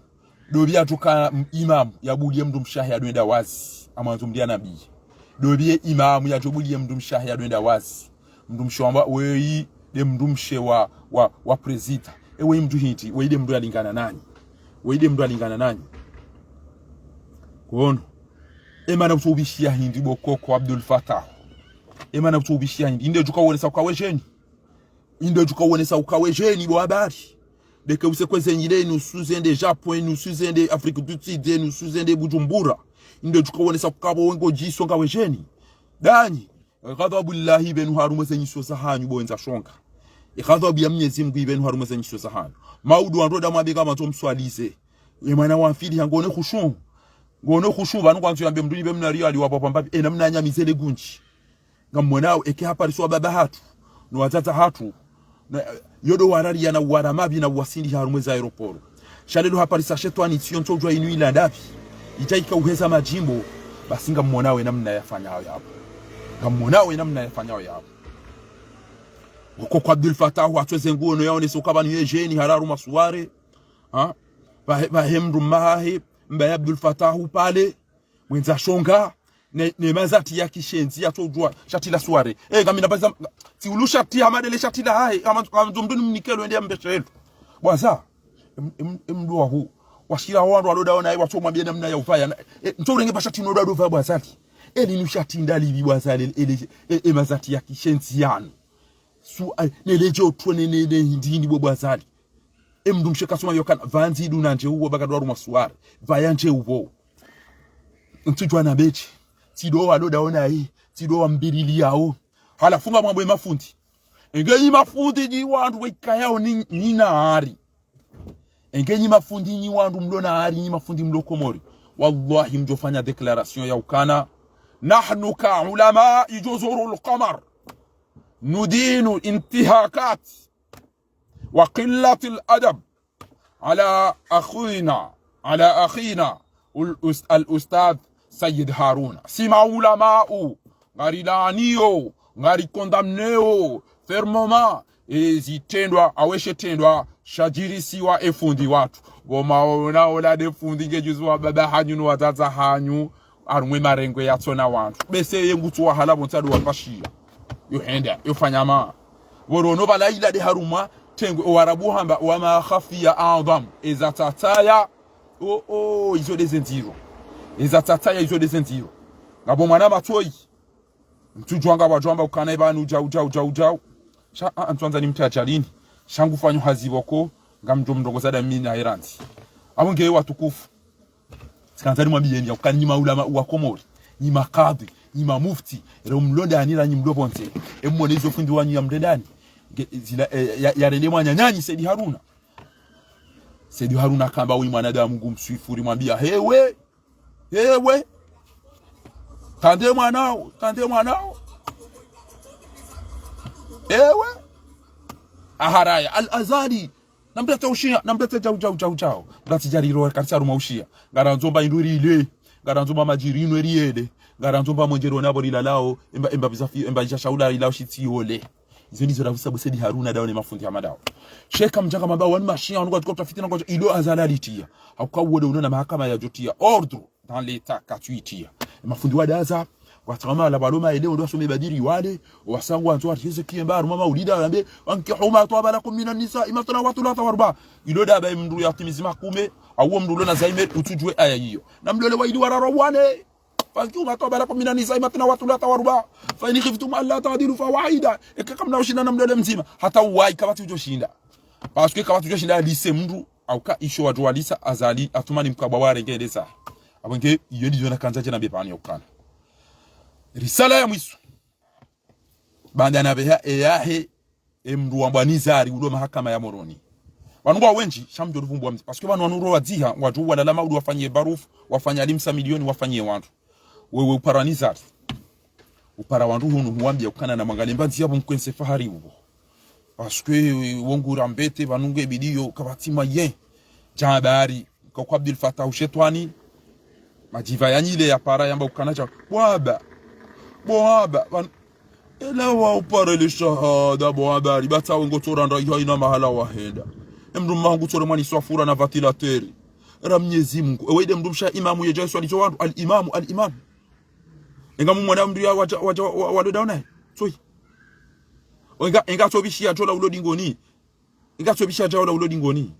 Ndopvi yadjoka m-, imamu yabuliye mndru mshe wahe yadjo enda wazi. Amwandzo mndru ya nabiye. Ndopvi ye imamu yadjobuliye mndru mshe wahe yadjo enda wazi. Mndru mshe wamba, weyi nde mndru mshe wa, wa, wa prezida. E weyi mndru hindri, weyi nde mndru yalingana nanyi. Weyi nde mndru yalingana nanyi. Kono. E mana kutso ubishiya hindri bo koko Abdul Fattah. E mana kutso ubishiya hindri. Inde djuka uonesa uka we jeune. Inde djuka uonesa uka we jeune bo habari. Ndeke use kweze nyile inu suzende Japon, inu suzende Afrique du Sud, inu suzende Bujumbura. Inde djuka uonesa uka bo wengo djiso nga we jeune. Danyi. Ghadhabu llahi ibenu harumwa ze nyuso zahanyu bo wendza shonga. Ghadhabu ya Mnyezi Mngu ibenu harumwa ze nyuso zahanyu. Maudu wandru nda mwambe ka matso mswalize. Ye mwana wa mfili ha ngone khushu. Ngone khushu pvanu kwantsu yambe mndru ni be mna riali wapvo pvambapvi. E namna nyamizele gundji. Ngamwonao eke hapariswa baba hatru. No wadzadze hatru. Na, yo ndo waraliya na wara mapvi na wasindi harumwa ze aéroport. Sha leo haparisa shetwani tsiyo ntsodjwa inu ila ndapvi. Idja ika uheza madjimbo. Basi ngamwonao ye namna yafanyao yapvo. Ngamwonao ye namna yafanyao yapvo. Wo koko Abdul Fattah watsweze nguo no yaonesa uka pvanu ye jeune halawa harumwa soirée. Ha? Pvahe, pvahe mndru mma hahe, mbaye Abdul Fattah pvale. Mwendza shonga, ne, ne mazati ya kishenzi yatsodjwa, shati la soirée. Eh, ngamina pvaliza, tsi ulu shati hama ndele shati lahahe, hama, hama ndzo mndru nimnikelo ende yambeshelo. Bwaza, em, em, em mndru wahu, washira wandru walo ndawo naye, watso mwambiye namna ya uvaya, na, eh, ntso urenge pva shati no ndado vaya bwazali. Eli nu shati ndalipvi bwazali, ele, e, e mazati ya kishenzi yanu. Su, ai, nele djo twe ne, ne, ne, hindri hindri bo bwazali. E mndru mshe kasoma yokana, pvandzi du na ndje uwo baka ndo harumwa soirée, pvaya ndje uwo. Ntsudjwa na beche, tsi ndo walo ndawo naye, tsi ndo wambililiyao. Halafu ngamwambo ye mafundi. Enge nyi mafundi nyi wandru wekayao ni, ni na hari. Enge nyi mafundi nyi wandru mlo na hari, nyi mafundi mlo Komori. Wallahi mdjofanya déclaration ya ukana, نحن كعلماء جزر القمر ندين انتهاكات وقلة الأدب على أخينا، على أخينا الأس-، الأستاذ سيد هارون. Si maulamau, ngarilaaniyo, ngaricondamnéyo fermement, ezitrendwa, au eshitrendwa shadjirisiwa efundi watru. Bo maona ola nde fundi ngedjuzi wa baba hanyu no wazaza hanyu, harumwa emarengwe yatsona wantru. Bese ye ngutsu wahala pvontsi ndo wapashiya. Yo henda, yo fanya ma. Pvo rono pvala ila nde harumwa, tengwe owarabu hamba, وما خفي أعظم. Eza tsatsaya, o, o, izo nde ze ndziro. Eza tsatsaya, izo nde ze ndziro. Ngapvo mwana matsoyi. Mtsudjuwa ngapvo wadjo amba ukana ipvanu djau, djau, djau, djau. Sha, a, a, ntsuandza nimtsahe djalini. Sha ngufanyo hazi pvoko, ngamdjo mrongoza nda mi na erandzi. Apvo nge watukufu. Tsikandza nimwambiyeni ya ukana nyi maulamau wa Komori, nyi makadhi, nyi mamufti, ere mlo ndani ra nyi mlo pvontsi. Emwone izo fundi wanyu yamrendani. Nge, zila, e, ya, yarende mwananyanyi Said Haruna. Said Haruna kamba uyi mwanadamu ngumswifuri mwambiya, hewe, hewe. Kande mwanao, kande mwanao. Ewe. Aharaya, Al-Azali. Namdratse ushiya, namdratse djau, djau, djau, djau. Mdratse djariro, karisa harumwa ushiya. Ngarandzo mba indru rile. Ngarandzo mba madjiri inu eriyele. Ngarandzo mba mwendjero na pvo rilalao. Emba, emba bizafi, emba isha shaula rilao shitsi yole. Izo ndizo ravusa bo Said Haruna ndawo ne mafundi hama ndawo. Sheka mdjanga mamba wanu mashiya, wanu kwatsuka utafiti na kwatsuka ilo Azali alitiya. Hauka uwo nde uno na mahakama yadjotiya. Ordre dans l'État katsuitiya. Mafundi wa daza, watsama la baloma ele, wandru wasome badiri wale, wasangu wandzo warize kiemba, harumwa maulida, walambe, وانكحوا ما طاب لكم من النساء مثنى وثلاث ورباع. Ilo ndaba emndru yatimizi makume, au mndru ulo na Alzheimer, utsudjuwe aya iyo. Na mlole waili wararu wane. فانكحوا ما طاب لكم من النساء مثنى وثلاث ورباع فإن خفتم ألا تعدلوا فواحدة. Eka kamna ushinda na mlole mdzima. Hata uwayi kapvatsi udjo shinda. Parce que kapvatsi udjo shinda alise mndru, hauka isho wadjo walisa Azali, atsumani mkabwa warenge ndesa. Apvo nge, iyo ndiyo nakandza djana mbepvani ya ukana. Risala ya mwiso. Baanda napveha eyahe emndru wambwa Nizari ulo mahakama ya Moroni. Pvanu ngwa wendji, sha mdjo rivumbwa mzi. Parce que pvanu wanu ro wadziha, wadjo walala maudu wafanye barufu, wafanye alimsa milioni, wafanye wandru. Wewe upara Nizari. Upara wandru hunu huwambiya ukana na mwangalie mba ndziya pvo mkwense fahari upvo. Parce que, eh, wongu rambete, pvanu nge bidiyo, kapvatsi moyen. Dja habari. Koko Abdul Fatah Shetwani, madjiva yanyile yapara yamba ukana sha, bo waba, bo waba, wan-, ela wa upara ile shahada, bo waba, ripvatsa wengo tsora nda iha ina mahala wahenda. Emndru mma hangu tsore mwani swafura na vatilateri. Ra Mnyezi Mungu. Ewe ide mndru msha imamu yedja iswali djo wandru, al-imamu, al-imamu. Enga mumwana mndru ya wadja, wadja, wa, wa, walo dawo naye. Tsoyi. Enga, enga tsobishiya djola ulo dingoni. Enga tsobishiya djola ulo dingoni.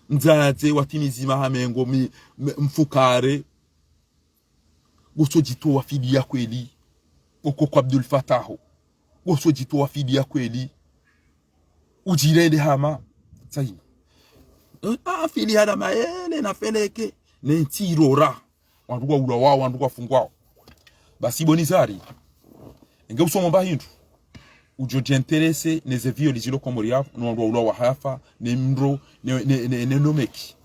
Mdzadze watimizi maha mengo mi, mi, mfukare. Ngotso djitowa fidiya kweli. Koko Abdul Fatah. Ngotso djitowa fidiya kweli. Udjirende hama. Tsayi. Eh, ah, fili hana mayele na feleke. Ne ntsi irora. Wandru kwaulawao, wandru kwafungwao. Basi bo Nizari. Enge usomo mba hindru. Udjo djintéresser neze viol zilo Komori yapvo, no wandru waulawa hafa, ne mndro, ne, ne, ne, ne nomeki.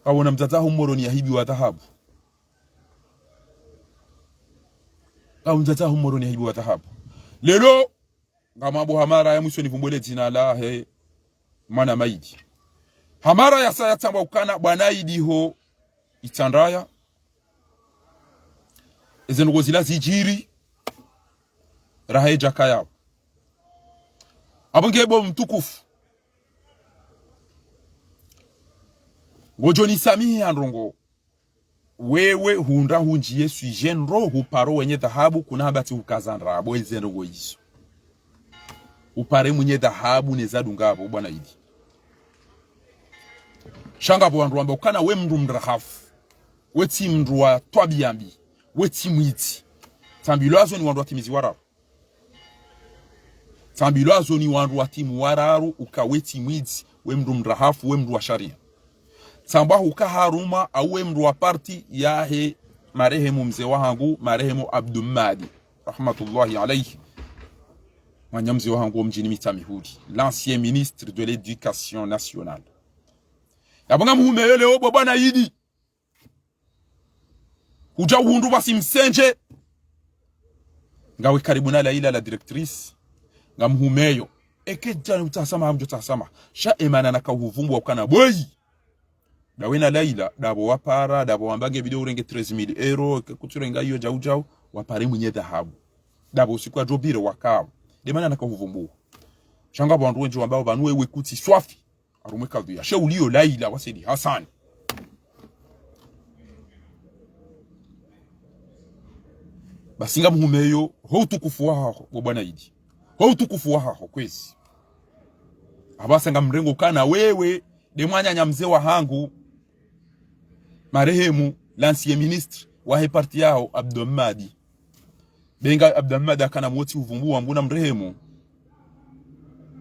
Kawona mdzadze haho Moroni yahibiwa dhahabu. Kawu mdzadze haho Moroni yahibiwa dhahabu. Leo, ngamwambo hamara ya mwiso nivumbwe le dzina lahe mwana Maidi. Hamara yasa yatsambwa ukana bwana Idi ho Itsandraya. Eze ndrongoo zila zidjiri, raha yedja kayapvo. Apvo nge bo mtukufu. Ngodjo nisamihi ya ndrongoo. Wewe hundra hundjiye sui djendro huparo wenye dhahabu kuna habati hukaza ndrabo eze ndrongoo izo. Upare mwenye dhahabu neza dunga apvo bwana Idi. Sha ngapvo wandru wamba ukana we mndru mrahafu. We tsi mndru wa twabiya mbi. We tsi mwidzi. Tsambilwazo ni wandru watimizi wararu. Tsambilwazo ni wandru watimu wararu uka we tsi mwidzi, we mndru mrahafu, we mndru wa shariya. Tsambwa huka harumwa, au we mndru wa parti yahe marehemu mze wahangu, marehemu Abdou Mmadi, rahmatullahi alayhi. Mwananya mze wahangu wo mdjini Mitsamihuli, l'ancien ministre de l'Éducation nationale. Yapvo ngamhumeyo leo bo bwana Idi. Hudja uhundru basi msendje. Ngawe karibu na Laila la directrice. Ngamhumeyo. Eke djani utasama, hamdjo tasama. Sha emana nakauhuvumbu wa ukana boyi. Dawe na Laila, dapvo wapara, dapvo wamba nge bidi urenge treize mille euros, eke kutsurenga iyo djau djau, wapare mwinyi dhahabu. Dapvo usiku wa djobire wakao. Demana nakauhuvumbu. Sha ngapvo wandru wendji wambao pvanu wewe kutsi swafi. Harumwa kadhiya. She uliyo Laila wa Saidi Hasani. Basi ngamhumeyo, ho utukufu wahaho, bo bwana Idi. Ho utukufu wahaho, kwezi. Apvasa ngamrengo ukana wewe, de mwananya mze wahangu, marehemu, l'ancien ministre, wahe parti yaho, Abdou Mmadi. Be nga Abdou Mmadi akana motsi uvumbu wa Mngu na mrehemu.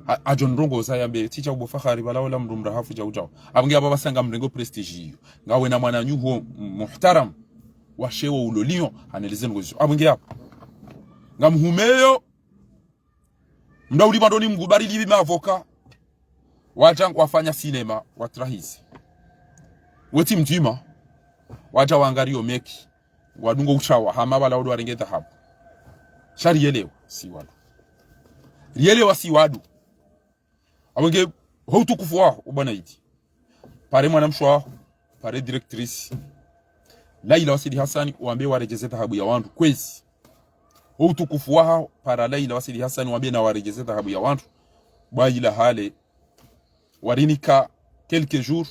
A-, adjo ndrongoza yambe, tsi djau bo Fakhari, pvala ola mndru mrahafu djau djau. Apvo nge apvasa ngamrengo prestige iyo. Ngawe na mwananyaho muhtaram, wa shewo ulo Lyon, haneleze ndrongozo. Apvo nge apvo. Ngamhumeyo, mda uli pvandoni mngu bari livi mavoka. Wadja ngwafanya sinema, watrahizi. Wetsi mdzima, wadja wangariyo meki, wadungo utshawa, hama pvala odo warenge dhahabu. Sha rielewa, si wadu. Rielewa, si wadu. Apvo nge, ho utukufu waho, o bwana Idi. Pare mwanamshe waho, pare directrice. Laila wa Saidi Hasani, wambe waredjeze dhahabu ya wandru, kwezi. Ho utukufu waho, para Laila wa Saidi Hasani, wambe na waredjeze dhahabu ya wandru. Bwa ila hale, warinika quelques jours,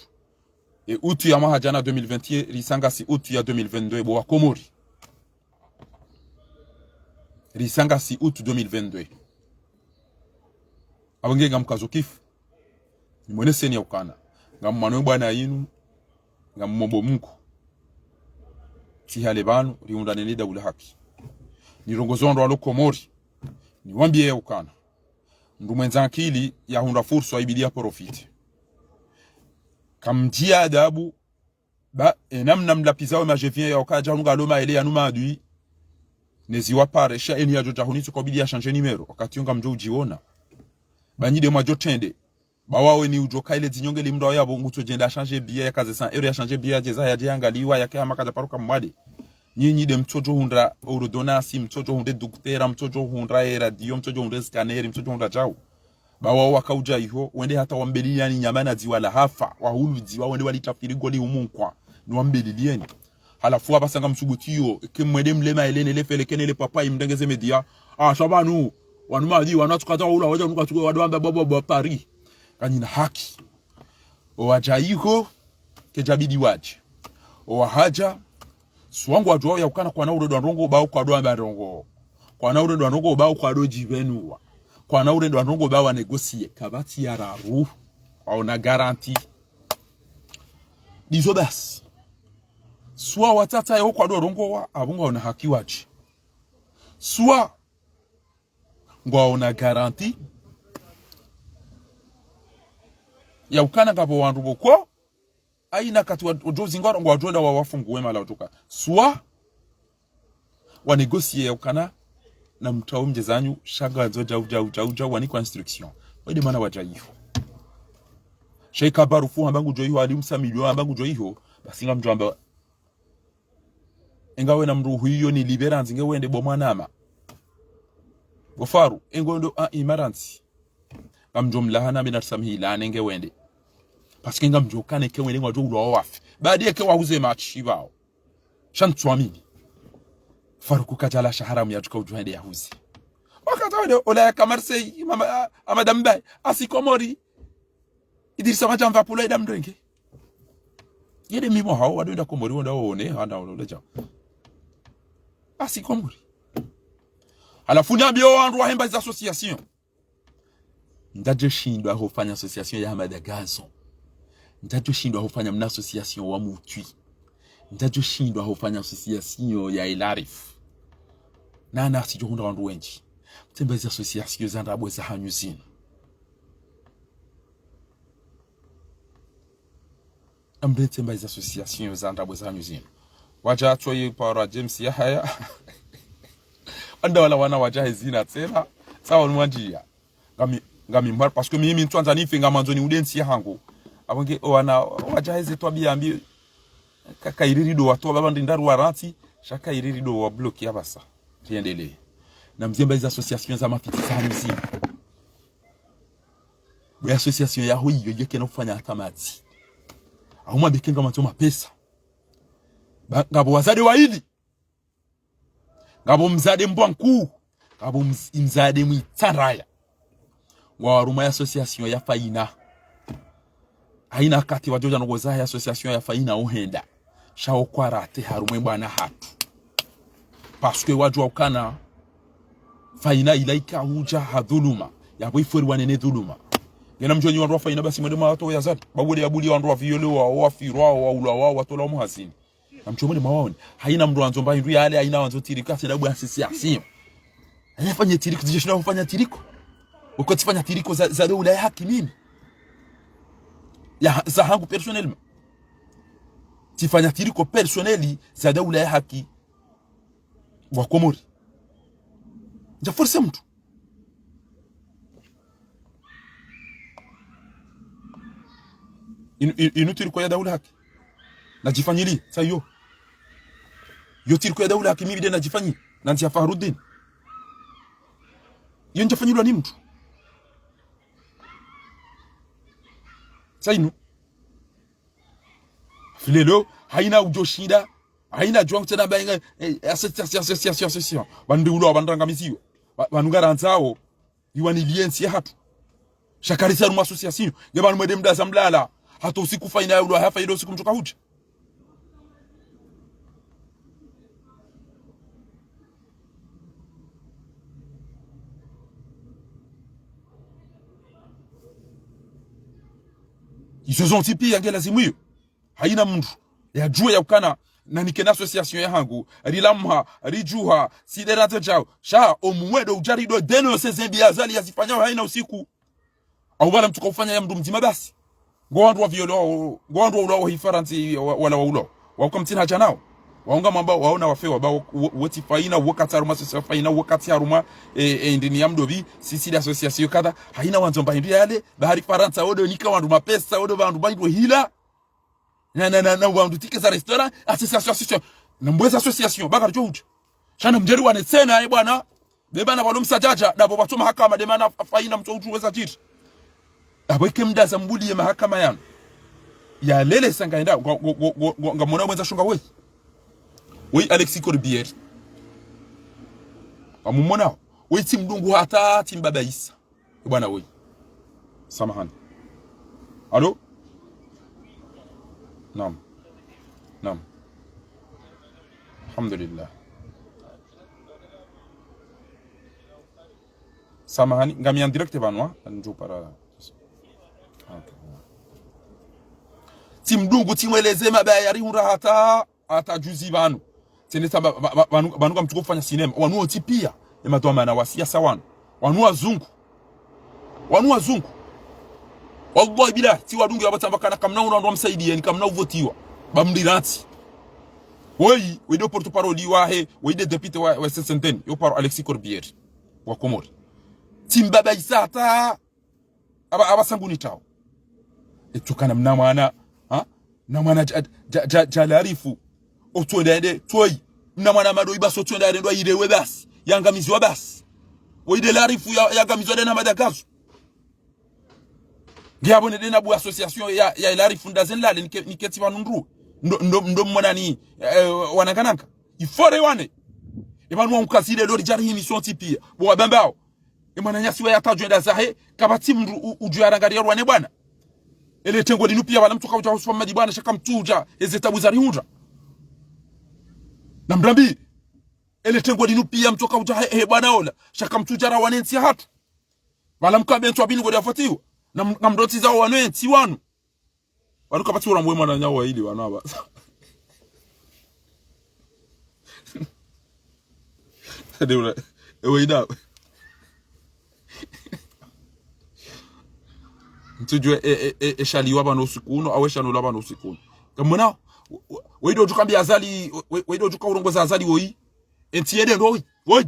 e août ya mwaha djana deux mille vingt et un, risanga si août ya deux mille vingt-deux, bo wa Komori. Risanga si août deux mille vingt-deux. Apvo nge ngamkazo kifu. Nimweneseni ya ukana. Ngamumano bwana yinu. Ngamumombo Mngu. Tsi hale pvanu, riundra nene daula haki. Nirongozo wandru walo Komori. Niwambie ya ukana. Mndru mwendza akili yahundra fursa ibidi ya profite. Kamdjia adabu, ba, e namna mlapviza we ma je viens ya uka dja hunga lo maele yanu madui. Nezi wapare, sha eni yadjo dja huni tsuka ubidi ya changer numéro. Wakati yo ngamdjo udjiona. Ba nyi de mwadjo trende. Ba wawe ni udjo kaile dzinyonge li mndru wawe yapvo ngutso djenda changer billet ya kaze cent euros ya changer billet ya djeza ya dje angaliwa yake hama kadja paruka mwade. Nyinyi de mtsodjo hundra ordonnance, mtsodjo hundre duktera, mtsodjo hundra e radio, mtsodjo hundre scanner, mtsodjo hundra djau. Ba wawo wakaudja iho, wende hata wambeliliani nyama na dziwa la hafa, wahulu dziwa, wende walitafiri goli humunkwa, ni wambelilieni. Halafu wapvasa ngamsubutiyo, ke mwende mle maele ne le fele ke ne le papa imdengeze media. Ah, sha pvanu, wanu madi, wanu atsukaza wahula, wadja nuka tsuke wadu wamba bo bo bo Paris. Kanyina haki. Owadja iho, kedjabidi wadje. Owahadja, swangu wadjuwa ya ukana kwana urendwa ndrongo ba ukwado amba ndrongo. Kwana urendwa ndrongo ba ukwado djivenuwa. Kwana urendwa ndrongo ba wa négocier. Kapvatsi ya raru. Waona garantie. Ndizo basi. Swa watsatsa ya ukwado ndrongo wa, apvo ngwaona haki wadje. Swa ngwaona garantie ya ukana ngapvo wandru pvoko, aina kati wa, udjo zingaro ngwadjo enda wa wafunguwe mala udjoka. Swa wa négocier ya ukana na mtawo mdjezanyu, sha ngandzo djau, djau, djau, djau, wanikwa instruction. Wede mana wadja iho. Sha ika barufu hamba ngudjo iho, ali msamilio hamba ngudjo iho, basi ngamdjo amba Enga wena mndru huiyo ni libérance, nge wende bo mwanama. Bo Faru, engo ndo a imaransi. Ngamdjo mlaha na mina tsamhila, nge wende. Parce que ngamdjo kane ke wende ngwadjo ulwa wafi. Baadi eke wahuze match ibao. Sha ntsuamini. Faru kukadjala sha haramu yadjuka udjo hende yahuze. Wakati wende, ola yaka Marseille, mama, a, a madame Bay, asi Komori. Idrissa madjamva pula ida mrenge. Yede mimo hao, wado enda Komori, wenda waone, hana wala uleja. Asi Komori. Halafu niambie wandru wahemba za association. Ndadjo shindwa hufanya association ya Hamada Gazo. Ndadjo shindwa hufanya mna association wa Mutwi. Ndadjo shindwa hufanya association ya Elarif. Nana sidjo hundra wandru wendji. Mtsembe za association za ndrabo za hanyu zinu. Ambe tsemba iza association za ndrabo za hanyu zinu. Wadja atsoye para James Yahaya. Anda wala wana wadja hezina tsena. Sawa nwandjia. Ngami, ngami mwar, parce que mimi ntsuandza nife ngamandzo ni udensi ya hangu. Abonge, o wana, wadja heze twabiya mbi, ka, kairiri do watu, baba ndindaru waranti, Sha kayiri rido wabloki apvasa. Riendelee. Na mzemba izi association za mafitsi za mzi. Bwe association yaho iyo, iyo kena ufanya hata madzi. Auma bekenga matso mapesa. Ba, ngapvo wazade waili. Ngapvo mzade mbwa nkuu. Ngapvo mz-, mzade mwitsandraya. Ngwawo harumwa ye association ya Faina. Haina wakati wadjo dja nongoza ye association ya Faina uhenda. Sha wo kwarate harumwa ye bwana hatru. Parce que wadjuwa ukana Faina ila ika hudja ha dhuluma. Yapvo ifweri wanene dhuluma. Ngena mdjuwa nyi wandru wa Faina basi mwende mwato ya zali. Babu le ya buli wandru wa viole wa, wa firwa wa, wa ulwa wa, wa tola wa muhazini. Na mdjuwa mwende mwawaone. Haina mndru wandzo mba hindru yale, haina wandzo tiriko, asenda bwa association. Haina fanye tiriko, zidje shina ufanya tiriko. Uko tsifanya tiriko za, za daula ya haki mimi. Ya, za hangu personnellement. Tsifanya tiriko personnel za daula ya haki wa Komori. Ndja force mndru. Inu, inu, inu tiriko ya daula haki. Nadjifanyili, sa iyo. Iyo tiriko ya daula haki mimi nde nadjifanyi. Nandzi ya Fahrudin. Iyo ndjafanyilwa ni mndru. Sa inu. Filelo, haina udjo shinda, haina djuwa kutsena ba inga, eh, association, association, association. Pvandru ulwa, pvandru angamiziwa. Pva-, pvanu ngarandzao, iwaniliye ntsi ya hatru. Sha karisa harumwa association, nge pvanu mwende mdaza mlala. Hata usiku Faina ya ulwa, ha Faina usiku mtsoka hudja. Izo zontsi piya nge lazimu iyo. Haina mndru yadjuwe ya ukana, na nike na association ya hangu, rilamha, ridjuha, si de rato djao. Sha, omwendo udja rido dénoncer zembi ya Azali yazifanyao haina usiku. Au pvala mtsuka ufanya ya mndru mdzima basi. Ngo wandru wa viole wao, ngo wandru wa ulwa wa Hifarantsa wa, wala wa ulwa. Wauka mtsina hadja nao. Waunga mwamba, waona wafewa, ba wo, wo, wo tsi Faina, wo katsi harumwa sisi Faina, wo katsi harumwa, eh, eh, ndini ya mdopvi, sisi de association kadha. Haina wandzo mba hindru yale, bahari Farantsa, wodo nika wandru mapesa, wodo wandru ba hindru hila. Na, na, na, na wandru tike za restaurant, association, association. Na mbweza association, bakari djo udja. Sha na mdjeri wane tsena, eh, bwana. Be bwana pvalo msadjadja, dapvo pvatso mahakama, de mana Faina mtso udjuweza djiri. Dapvo ike mdaza mbuli ye mahakama yanu. Ya lele sanga enda, ngo, ngo, ngo, ngo, ngo, ngamona mwendza shonga woyi. Woyi Alexis Corbière. Ngamumona. Woyi tsi mdungu hata tsi mbaba Isa. E bwana woyi. Samahani. Alo? Naam. Naam. Alhamdulillah. Samahani, ngami en direct pvanu, ha? Ndjo para. Okay. Tsi mdungu, tsi mweleze mabaya yarihundra hata hata juzi pvanu. Tsene tsa ba, ba, ba, pvanu, pvanu kamtsuko fanya sinema. Wanu wontsi piya. E madhwamana wa siyasa wanu. Wanu wazungu. Wanu wazungu. Wallahi billahi, tsi wadungi wapvo tsamba kana kamna unu wandru wamsaidiyeni, kamna uvotiwa. Ba mlirantsi. Woyi, woyi de porte-parole wahe, woyi de député wa, wa C C N T N, yo paro Alexis Corbière. Wa Komori. Tsi mbaba Isa hata Aba, aba sangu ni tawo. Etsukana mna mwana, ha? Mna mwana dja, dja, dja, dja larifu. Otswenda ende, tsoyi. Mna mwana madoyi basi otswenda ende ndo ayirewe basi. Yangamiziwa basi. Woyi de larifu ya, yangamiziwa de na madagazo. Nge apvo ne de na bu association ya, ya larifu ndaze nlale nike, nike tsi pvanu ndru. Ndo, ndo, ndo mwana ni, eh, wanangananga. Ifore wane. E pvanu wa ukazile lori djari hini sontsi piya. Bo wabambao. E mwananyasi wa yatadjwenda zahe, kapvatsi mndru u-, udjo yarangariya rwane bwana. Ele tengo linu piya pvala mtsoka udja husu Muhammad bwana, sha kamtsudja, eze tabu zarihundra. Na mrambi, ele tengo linu piya mtsoka udja he, he bwana ola, sha kamtsudja rawane ntsi yahatru. Pvala mkabe ntsu wabini ngodi yafotiwa, na m-, na mdrotsi zao wanu entsi wanu. Wanu kapvatsi ura mwe mwananya wa ili wanu aba. Nde ura, ewe ida. Ntsudjwe e, e, e, e shaliwa pvanu usiku unu, awe shanula pvanu usiku unu. Kamwona, we, we, we ido djuka mbi Azali, we, we, we ido djuka urongoza Azali woyi. Entsi yede ndo woyi, woyi.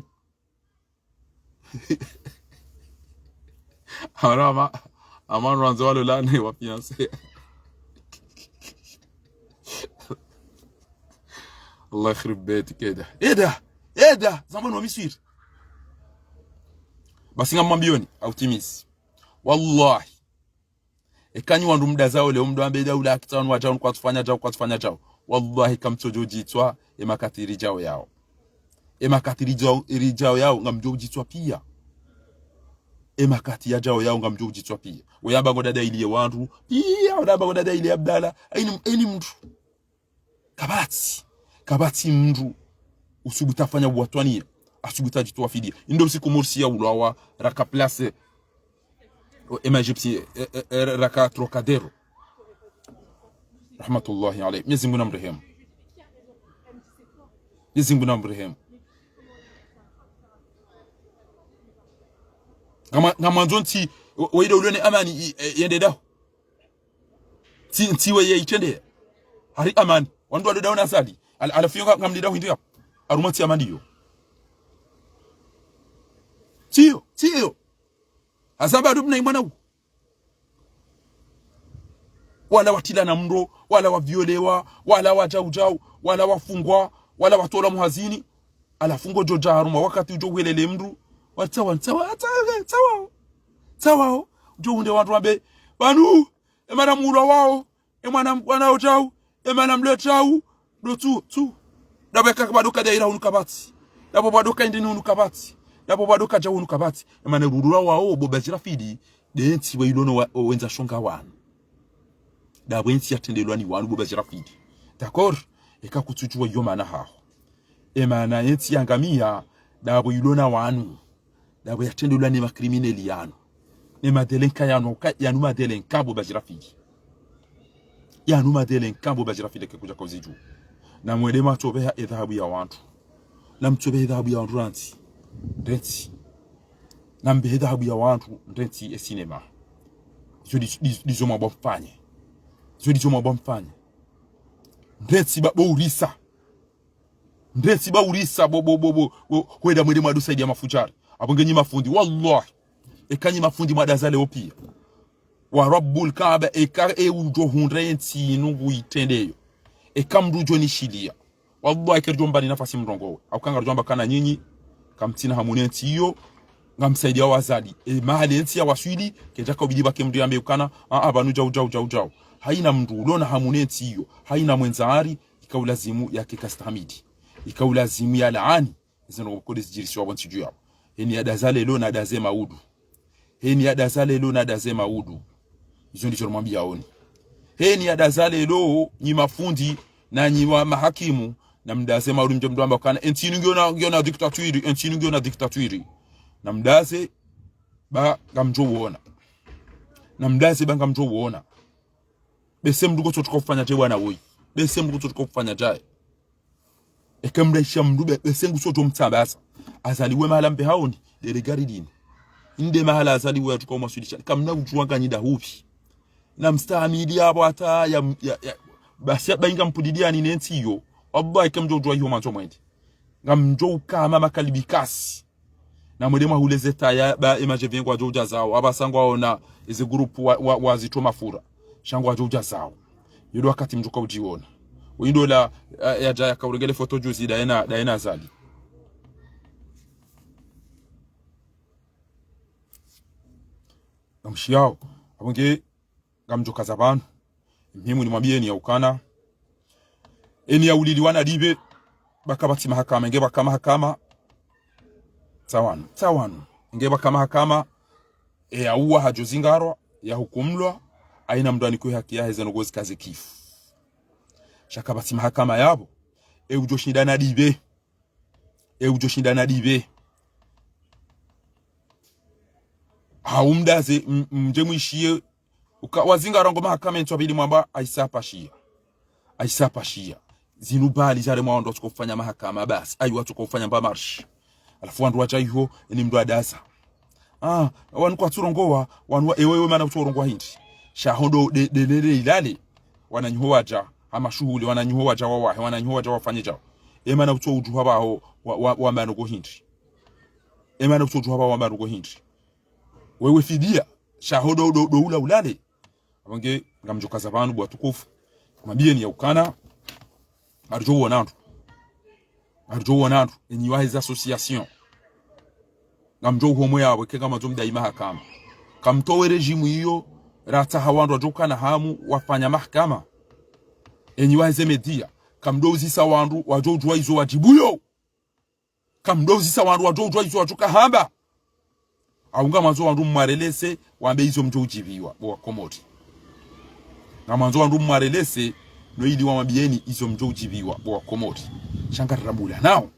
Ara ama, ama nwandzo walo lane wa fiancé. Allah yakhrib beytik, eda. Eda! Eda! Zamba no Miswiri. Basi ngamwambiyoni, hautimizi. Wallahi. Eka nyi wandru mdazao leo mdru ambe daula ya kitsanu wadjao, kwatsufanya djao, kwatsufanya djao. Wallahi, kamtsodjo djitswa, emakati ridjao yao. Emakati ridjao, ridjao yao, ngamdjo udjitswa piya. Emakati yadjao yao, ngamdjo udjitswa piya. Weyamba ngo dada iliye wandru, piya, weyamba ngo dada iliye Abdala, hayini, hayini mndru. Kapvatsi, kapvatsi mndru usubutu afanya uwatwaniya, asubutu adjitowa fidiya. Indo usiku Morsi yaulwawa, raka place, o, ema Egyptien, e, e, e, raka Trocadéro. Rahmatullahi alayhi. Mwenyezi Mungu namrehemu. Mwenyezi Mungu namrehemu. Ngama, ngamwandzo ntsi, we, we ile ulone amani, i, e, yende daho. Ntsi, ntsi we ye itrende. Hari amani. Wandru walo daho na Azali. Al-, halafu yo nga, ngamlidaho hindri yapo. Harumwa ntsi amani yo. Tsiyo, tsiyo. Hasamba adu mna imwana u. Wala watilana mndro, wala waviolewa, wala wadjau djau, wala wafungwa, wala watolwa muhazini. Halafu ngodjo dja harumwa wakati udjo uhelele mndru. Watsawa, tsawa, tsawa, tsawa. Tsawa. Udjo hunde wandru wambe, pvanu, emana mulwa wao, emana mwana udjau, emana mle djau, ndo tsu, tsu. Ndapvo eka bado kadja ira hunu kapvatsi. Ndapvo bado kaindeni hunu kapvatsi. Ndapvo bado kadja hunu kapvatsi. Emana rurura wao, bo Bajirafidi, nde ntsi we ilono wa, o wendza shonga wanu. Ndapvo entsi yatrendelwa ni wanu, bo Bajirafidi. D'accord? Eka kutsudjuwa iyo mana haho. Emana entsi yangamiya, ndapvo ilona wanu. Ndapvo yatrendelwa ne makrimineli yanu. Ne madelenka yanu, ka, yanu madelenka bo Bajirafidi. Yanu madelenka bo Bajirafidi ke kudja kauzidjuwa. Na mwende mwatsobeha edhahabu ya wandru. Na mtsobehe edhahabu ya wandru rantsi. Ndentsi. Na mbehe edhahabu ya wandru, ndentsi e sinema. Izo ndi, ndi, ndizo mwamba mfanye. Izo ndizo mwamba mfanye. Ndentsi ba, bo urisa. Ndentsi ba urisa, bo, bo, bo, bo, bo, hwenda mwende mwadu saidiya mafudjari. Apvo nge nyi mafundi, wallahi. Eka nyi mafundi mwadaza leo piya. Wa Rabbul Kaaba, eka e udjo hundra entsi inu nguitrendeyo. Eka mndru udjo nishiliya. Wallahi, karidjo mbani nafasi mrongowe. Hauka ngaridjo amba kana nyinyi, kamtsina hamu ne ntsi iyo, ngamsaidiya wazali. E, mahali entsi yawaswili, kedja kaubidi pvake mndru yambe ukana, a, a, pvanu djau, djau, djau, djau. Hayina mndru ulona hamu ne ntsi iyo, hayina mwendza hari, ika ulazimu yake kastahamidi. Ika ulazimu yalaani, ezinu kode zidjirisiwa pvo ntsi dju yapvo. Heni yadaza leo na daze maudu. Heni yadaza leo na daze maudu. Izo ndizo namwambiyaoni. Heni yadaza leo, nyi mafundi, na nyi wa mahakimu, na mdaze maudu mdje mdru amba kana, entsi inu ngiyona, ngiyona dictature, entsi inu ngiyona dictature. Na mdaze, ba ngamdjo uona. Na mdaze, ba ngamdjo uona. Bese mndru kotso tuka ufanya dje wana woyi. Bese mndru kotso tuka ufanya dje. Eke mraisha mndru be, bese nguso djo mtsambasa. Azali we mahala mbe haoni, dere gari dini. Inde mahala Azali we atuka umwaswilisha. Kamna udjuwa nganyi ndahupvi. Na mstahamili yapvo hata ya, ya, ya, basi ya bainga mpudidi yani ne ntsi iyo. Wallahi, eke mdjo udjuwa iyo mwandzo mwende. Ngamdjo ukama makalibikasi. Na mwende mwahule ze taya ba ema jevengwa djo udja zao. Apvasa ngwaona eze groupe wa, wa, wazitro mafura. Sha ngwadjo udja zao. Yo ndo wakati mndru kaudjiona. Uyindo la, eh, yadja yakaurengele foto juzi ndayena, ndayena Azali. Ngamshiyao. Apvo nge ngamdjo kaza pvanu. Muhimu nimwambiyeni ya ukana. Eni yauliliwa na dibe. Ba kapvatsi mahakama. Nge pvaka mahakama. Tsawanu. Tsawanu. Nge pvaka mahakama. E yauwa hadjo zingarwa. Yahukumlwa. Hayina mndru anikwe haki yahe zeno ngozi kaze kifu. Sha kapvatsi mahakama yapvo. E udjo shinda na dibe. E udjo shinda na dibe. Hau mdaze, m-, mdje mwishiye, uka, wazingarwa ngo mahakama entswa pvili mwamba, ayisa pashiya. Ayisa pashiya. Zinu bali zare mwaondo tsuko ufanya mahakama basi. Ayi watsuko ufanya mba marshi. Halafu wandru wadja iho, eni mndru adaza. Ah, wanu kwatsurongowa, wanu wa, ewe, ewe mana kutsurongowa hindri. Sha hondo de, de, de, de, ilale. Wananyiho wadja, hama shuhuli, wananyiho wadja wawahe, wananyiho wadja wafanye djao. E mana kutsu udjuha pvaho, wa, wa, wa manogo hindri. E mana kutsu udjuha pvaho wa manogo hindri. Wewe fidiya, sha hondo do, do ula ulale. Apvo nge, ngamdjo kaza pvanu bo watukufu. Mwambiyeni ya ukana, ngaridjo uona ndru. Ngaridjo wona wandru, enyi waheze association. Ngamdjo uhomwe yapvo, eka ngamwandzo mdai mahakama. Kamtowe régime iyo, ratsaha wandru wadjo kana hamu, wafanya mahakama. Enyi waheze média, kamdjo uzisa wandru, wadjo udjuwa izo wadjibuyo. Kamdjo uzisa wandru, wadjo udjuwa izo wadjo kahamba. Au ngamwandzo wandru mwarelese, wambe izo mdjo udjibiwa, bo wa Komori. Ngamwandzo wandru mwarelese, no ili wamwambiyeni izo mdjo udjibiwa, bo wa Komori. Sha ngarirambula nao.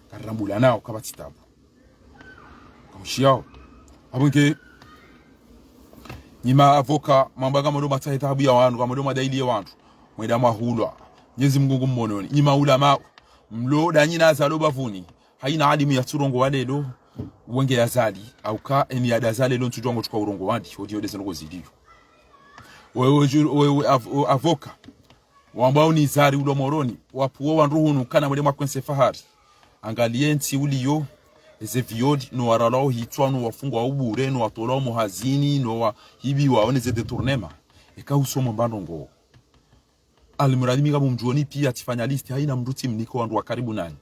Ngarirambula nao, kapvatsi tabu. Kamushiyao. Apvo nge, nyi ma avocat, mwamba ngamdjo mwatsahe tabu ya wandru, ngamdjo mwadailiye wandru. Mwenda mwahulwa. Mnyezi Mungu ngummononi. Nyi ma ulamau. Mlo, danyi na Azali bapvuni. Haina alimu yatsurongowa leo, wenge ya Azali, au ka eni ya da Azali leo ntsudjuwa ngotsuka urongowa ndi, odi ode zendrongo ziliyo. Wewe, wewe, wewe, av-, avocat, wambao ni Azali ulo Moroni, wapvuwo wandru hunu kana mwende mwakwense fahari. Angaliye ntsi uliyo, eze viol, no waralwao hitswa, no wafungwao bure, no watolwao mohazini, no wahibiwao, neze détournement. Eka usomo mbandrongo. Almuradi mi ngamumdjuoni piya tsifanya liste, haina mndru tsimniko wandru wa karibu nanyi.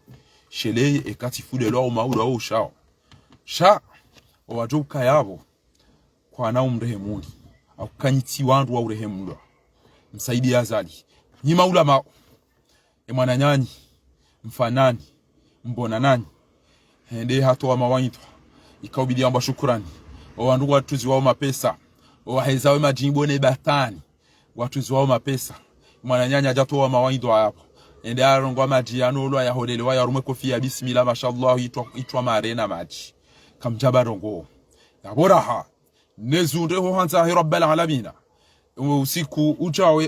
Sheleye eka tsifulelwa o maulwa o ushao. Sha, owadjo ukaya pvo, kwana umrehemuni. Au kanyitsi wandru wa urehemulwa. Msaidiye Azali. Nyi ma ulamau. E mwananyanyi, mfananyi, mbonananyi. Hende hatowa mawaidha. Ikaubidi yamba shukurani. O wandru ngwatuziwao mapesa. O wahezao madjimbo ne batani. Ngwatuziwao mapesa. Mwananyanyi hadja hatowa mawaidha yapvo. Hende harongowa madji yanu olwa yaholelewa yarumwe kofiya bismillah, mashallah, itwa, itwa mare na madji. Kamdjaba rongowa. Yapvo raha. Nezundre ho handza he Rabbal Alamina. Usiku udjawo,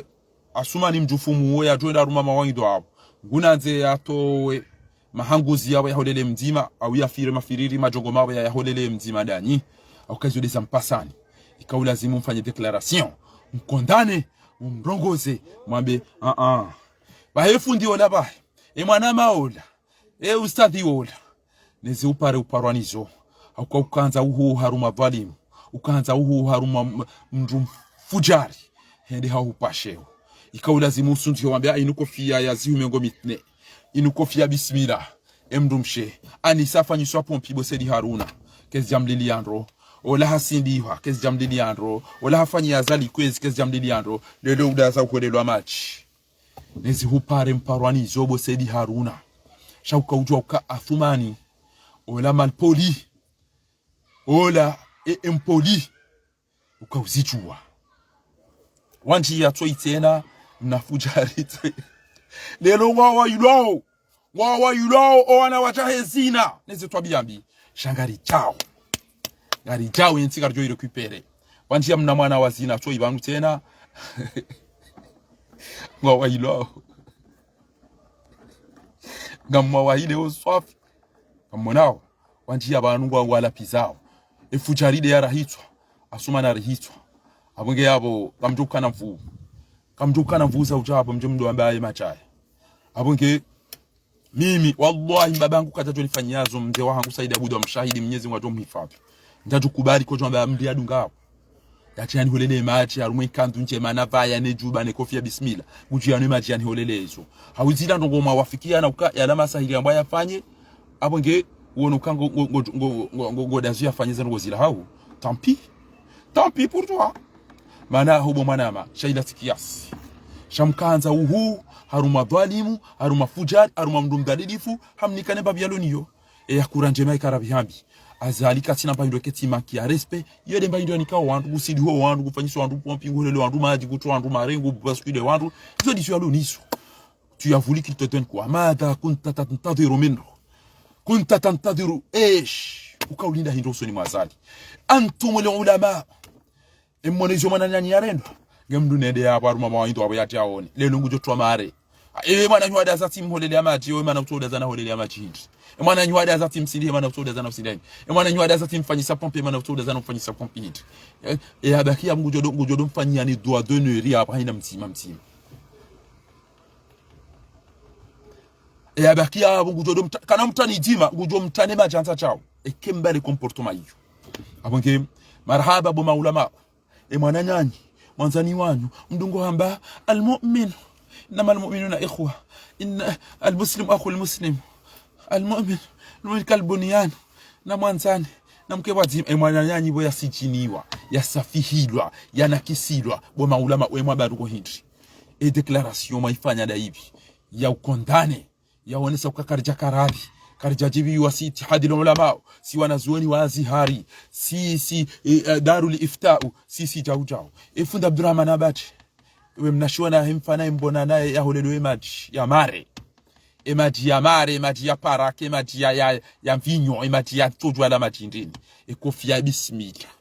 Asumani mdjufumu we yadjo enda harumwa mawaidha yapvo. Ngunandze yatowe mahanguzi yapvo yaholele mdzima, au yafire mafiriri madjongo mapvo ya yaholele mdzima danyi. Au kayizo de za mpasani. Ika ulazimu mfanye déclaration. Mkondane, mumrongoze, mwambe, ah, ah. Pvahe fundi ola pvahe. E mwanama ola. E ustadhi wola. Nezi upare uparwa nizo. Hauka ukandza uhu harumwa dhwalimu. Ukandza uhu harumwa m-, mndru mfudjari. Hende hahupasheo. Ika ulazimu usundzihe wambe, ah, inu kofiya ya zihu mengo mitne. Inu kofiya bismillah. E mndru mshe. Anisa hafanyiswa pompi bo Said Haruna. Kezi djamlili yandro. Ola hasindiha, kezi djamlili yandro. Ola hafanyi ya Azali kwezi, kezi djamlili yandro. Lelo udaza ukolelwa madji. Nezi hupare mparwa nizo bo Said Haruna. Sha uka udjuwa uka Asumani. Ola malpoli. Ola e impoli. Uka uzidjuwa. Wandji ya tso itsena, mna fudjari tso. Lelo ngwawailwao. Ngwawailwao, o wana wadja he zina. Neze twabiya mbi. Sha ngaridjao. Ngaridjao, yentsi ngaridjo irécupérer. Wandji ya mna mwana wa zina, tso ipvanu tsena. Ngwawailwao. Ngamwawaile o swafi. Kamwonao. Wandji ya pvanu ngwa, ngwalapvizao. E fudjari de yarahitswa. Asumani arihitswa. Apvo nge yapvo, kamdjo ukana mvu. Kamdjo ukana mvu za udja apvo mdje mdo ambaye madjaya. Apvo nge, mimi, wallahi, mbaba hangu kadjadjo nifanyiya zo, mze wahangu Said Abdou wa mshahidi, Mnyezi Mungu adjo mhifadhwi. Ndjadjo kubali kodjo amba mndru yadungao. Yatsi yaniholele madji, harumwa ikandu ndjema na pvaya, ne djuba, ne kofiya, bismillah. Ngudjo yanwe madji yaniholele ezo. Hawuzila ndrongo mwawafikiana uka, yala masahiri yambwa yafanye, apvo nge, wono uka ngo, ngo, ngo dazu yafanye zandrongo zila hau. Tant pis. Tant pis pour toi. Mana ho bo mwanama, sha ila tsi kiasi. Sha mkandza uhu, harumwa dhwalimu, harumwa fudjari, harumwa mndru mdhalilifu, hamnika ne mbapvi yalo niyo. E ya kura ndjema ikara pvi hambi. Azali katsina mba hindru ketsi manque ya respect. Iyo de mba hindru yanika wandru, kusidiho wandru, kufanyisa wandru pompi, nguholele wandru madji, kutso wandru marengu, basculer wandru. Izo ndizo yalo nizo. Tu as voulu qu'il te donne quoi ? ماذا كنت تنتظر منه؟ كنت تنتظر إيش؟ Uka ulinda hindru usoni mwa Azali. أنتم العلماء. E mwana izo mwananyanyi yarendwa. Nge mndru nende yapvo harumwa mawaidha wapvo yatsi yaone. Lelo ngudjo twa mare. E mwananyanyi wada zatsi mholele ya madji, e mwana utsoda zana holele ya madji hindri. E mwananyanyi wada zatsi msindihe, e mwana utsoda zana usindihe. E mwananyanyi wada zatsi mfanyisa pompi, e mwana utsoda zana mfanyisa pompi hindri. E, e yabakiya ngudjo do, ngudjo do mfanyiyani dua d'honneur yapvo haina mdzima mdzima. E yabakiya apvo ngudjo do mta-, kana mtani dzima, ngudjo mtane madjandza djao. E kemba le comportement iyo. Apvo nge, marahaba bo maulama. E mwananyanyi, mwandzani wanyu, mdungo hamba, المؤمن إنما المؤمنون إخوة. إن المسلم أخو المسلم. المؤمن، المؤمن كالبنيان. Namwandzane, namke pvwadzima, e mwananyanyu pvo yasidjiniwa, yasafihilwa, yanakisilwa, bo maulama, we mwabaruko hindri. E déclaration mwaifanya ndayipvi, ya ukondane, yaonesa uka karidja karabi, karidja djibiwa si Ittihadil Ulama, si wanazuoni wa Azhari, si, si, e, e, Darul Iftau, si, si djau djau. E fundi Abdurahman Abati, we mnashiwa na hemfana embona naye yaholelwa e madji ya mare. E madji ya mare, e madji ya parake, e madji ya, ya, ya mvinyo, e madji ya tsodjwa la madji ndrini. E kofiya bismillah.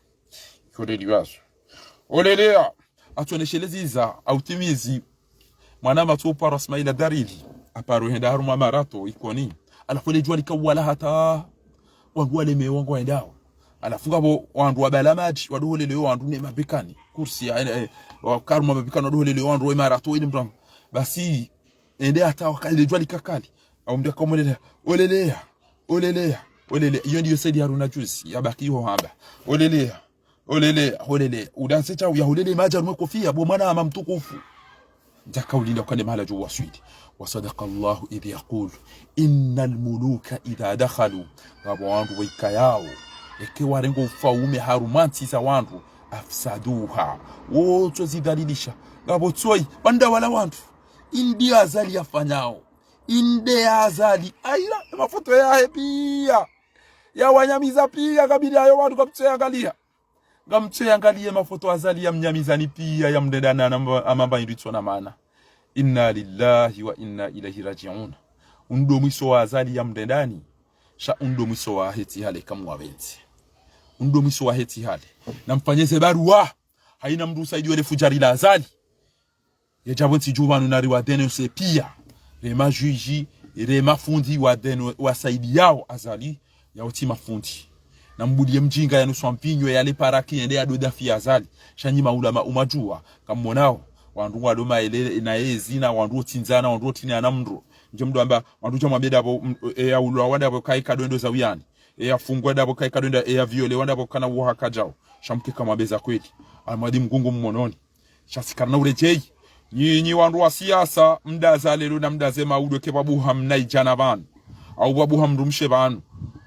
Holeliwazo. Oleleya. Atsonesheleza iza, autimizi. Mwana matso paro Ismaila Darili. Aparo henda harumwa marato, Ikoni. Halafu le djuwa likawala hata wandru walemewa ngwaendao. Halafu ngapvo wandru wabala madji, wadoholelewa wandru ne mabekani. Kursi ya, eh, eh, wakarumwa mabekani, wadoholelewa wandru we marato, ili mdru. Basi, ende hata wakali le djuwa likakali. Au mdru akamoleya, oleleya, oleleya, oleleya. Iyo ndiyo Saidi Haruna juzi, yabaki iho hamba. Oleleya, oleleya, oleleya. Udanse chau ya oleleya madji harumwa e kofiya, bo mwanama mtukufu. Ndjaka ulinda ukane mahala djo waswili. وصدق الله إذ يقول إن الملوك إذا دخلوا. Ngapvo wandru waikayao, eke warenga ufaume harumwa ntsi za wandru, أفسدوها. Wotso zidhalilisha. Ngapvo tsoyi, wandawala wandru. Inde Azali yafanyao. Inde ya Azali. Ayila, e mafoto yahe piya. Yawanyamiza piya, kabili ayo wandru kamtsoyangaliya. Ngamtsoyangaliya e mafoto Azali yamnyamizani piya, yamrendani na mba-, amamba hindru itsona maana. إنا لله وإنا إليه راجعون. Undo mwiso wa Azali yamrendani. Sha undo mwiso wahe tsi hale kamwapvendze. Undo mwiso wahe tsi hale. Namfanye ze baruwa. Haina mndru usaidiwa le fujari la Azali. Yadjapvo ntsi dju pvanu nari wa dénoncer piya. Re majuji, re mafundi wa déno-, wasaidiyao Azali, yao tsi mafundi. Nambuliye mdjinga yanuswa mvinyo yale paraki yende yadodafi ya Azali. Sha nyi maulama umwadjuwa, kammonao. Wandru walo maele na yezina, wandru wotsindzana, wandru wotriniana mndro. Ndje mndru amba, wandru djamwambe ndapvo, m-, e, yaulwa wandapvo kayi kadwendo za uyani. E, yafungwa ndapvo kayi kadwenda, e, yaviolewa ndapvo kana uwo hakadjao. Sha mke kamwambe za kweli. Almadi mgungu mmononi. Sha si karina uredjeyi. Nyinyi wandru wa siasa, mdaza lelo na mdaze maudo ke pvwabuha mnaidjana pvanu. Au pvwabuha mdrumshe pvanu.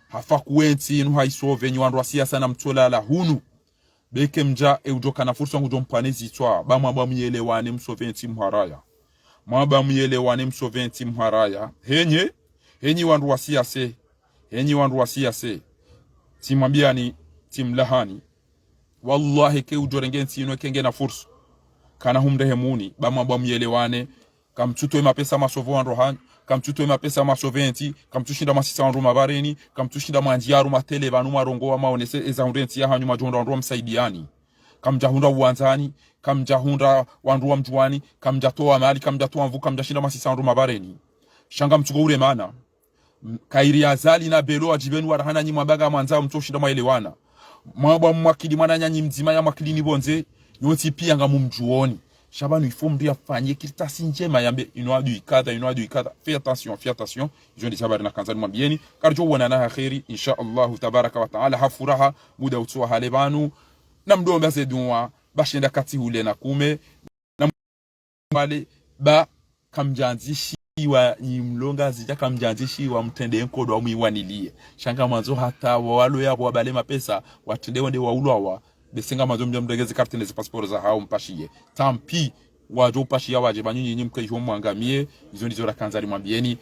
Hafa kuwe ntsi inu haisove, nyi wandru wa siasa namtsolala hunu. Beke mdja, e udjo kana fursa ngudjo mpvane zitswa, ba mwamba muyelewane msove ntsi mharaya. Mwamba muyelewane msove ntsi mharaya. Henye, henyi wandru wa siasa, henyi wandru wa siasa. Tsimwambiyani, tsimlahani. Wallahi, ke udjo renge ntsi inu, ke ngena fursa. Kana humrehemuni, ba mwamba muyelewane, kamtsutowe mapesa masove wandru hanyu, kamtsutowe mapesa masove ntsi, kamtsushinda mwasisa wandru mabareni, kamtsushinda mwandjiya harumwa télé pvanu mwarongowa mwaonese eza hundre ntsi yahanyu mwadjo hundra wandru wamsaidiyani. Kamdjahundra uwandzani, kamdjahundra wandru wamdjuwani, kamdjatowa mali, kamdjatowa nvu, kamdjashinda mwasisa wandru mabareni. Sha ngamtsuko uremana. M-, kayiri Azali na Bello wadjipveni warahana nyi mwamba ngamwandzao mtsushinda mwaelewana. Mwamba mwakili mwananyanyu mdzima yamwakilini pvondze, nyontsi piya ngamumdjuoni. Sha pvanu il faut mndru yafanye kartasi ndjema yambe inu adui kadha, inu adui kadha. Faites attention, faites attention. Izo ndizo habari nakandza nimwambiyeni. Karidjo wonana ha kheri, insha Allahu tabaraka wa taala, ha furaha, muda utsowa hale pvanu. Namdomba ze duwa, ba shenda kati hule na kume. Na mwale, ba kamdjandzishiwa nyi mlo Ngazidja, kamdjandzishiwa mtrende nkodo wa mwiwaniliye. Sha ngamwandzo hata wawalo yapvo wabale mapesa, watrende wende waulwawa, bese ngamwandzo mdja mrenge ze carte ne ze passeport zahao mpashiye. Tant pis, wadjo upashiya wadje pvanu nyinyi mke iho mwangamiye, izo ndizo rakandza nimwambiyeni,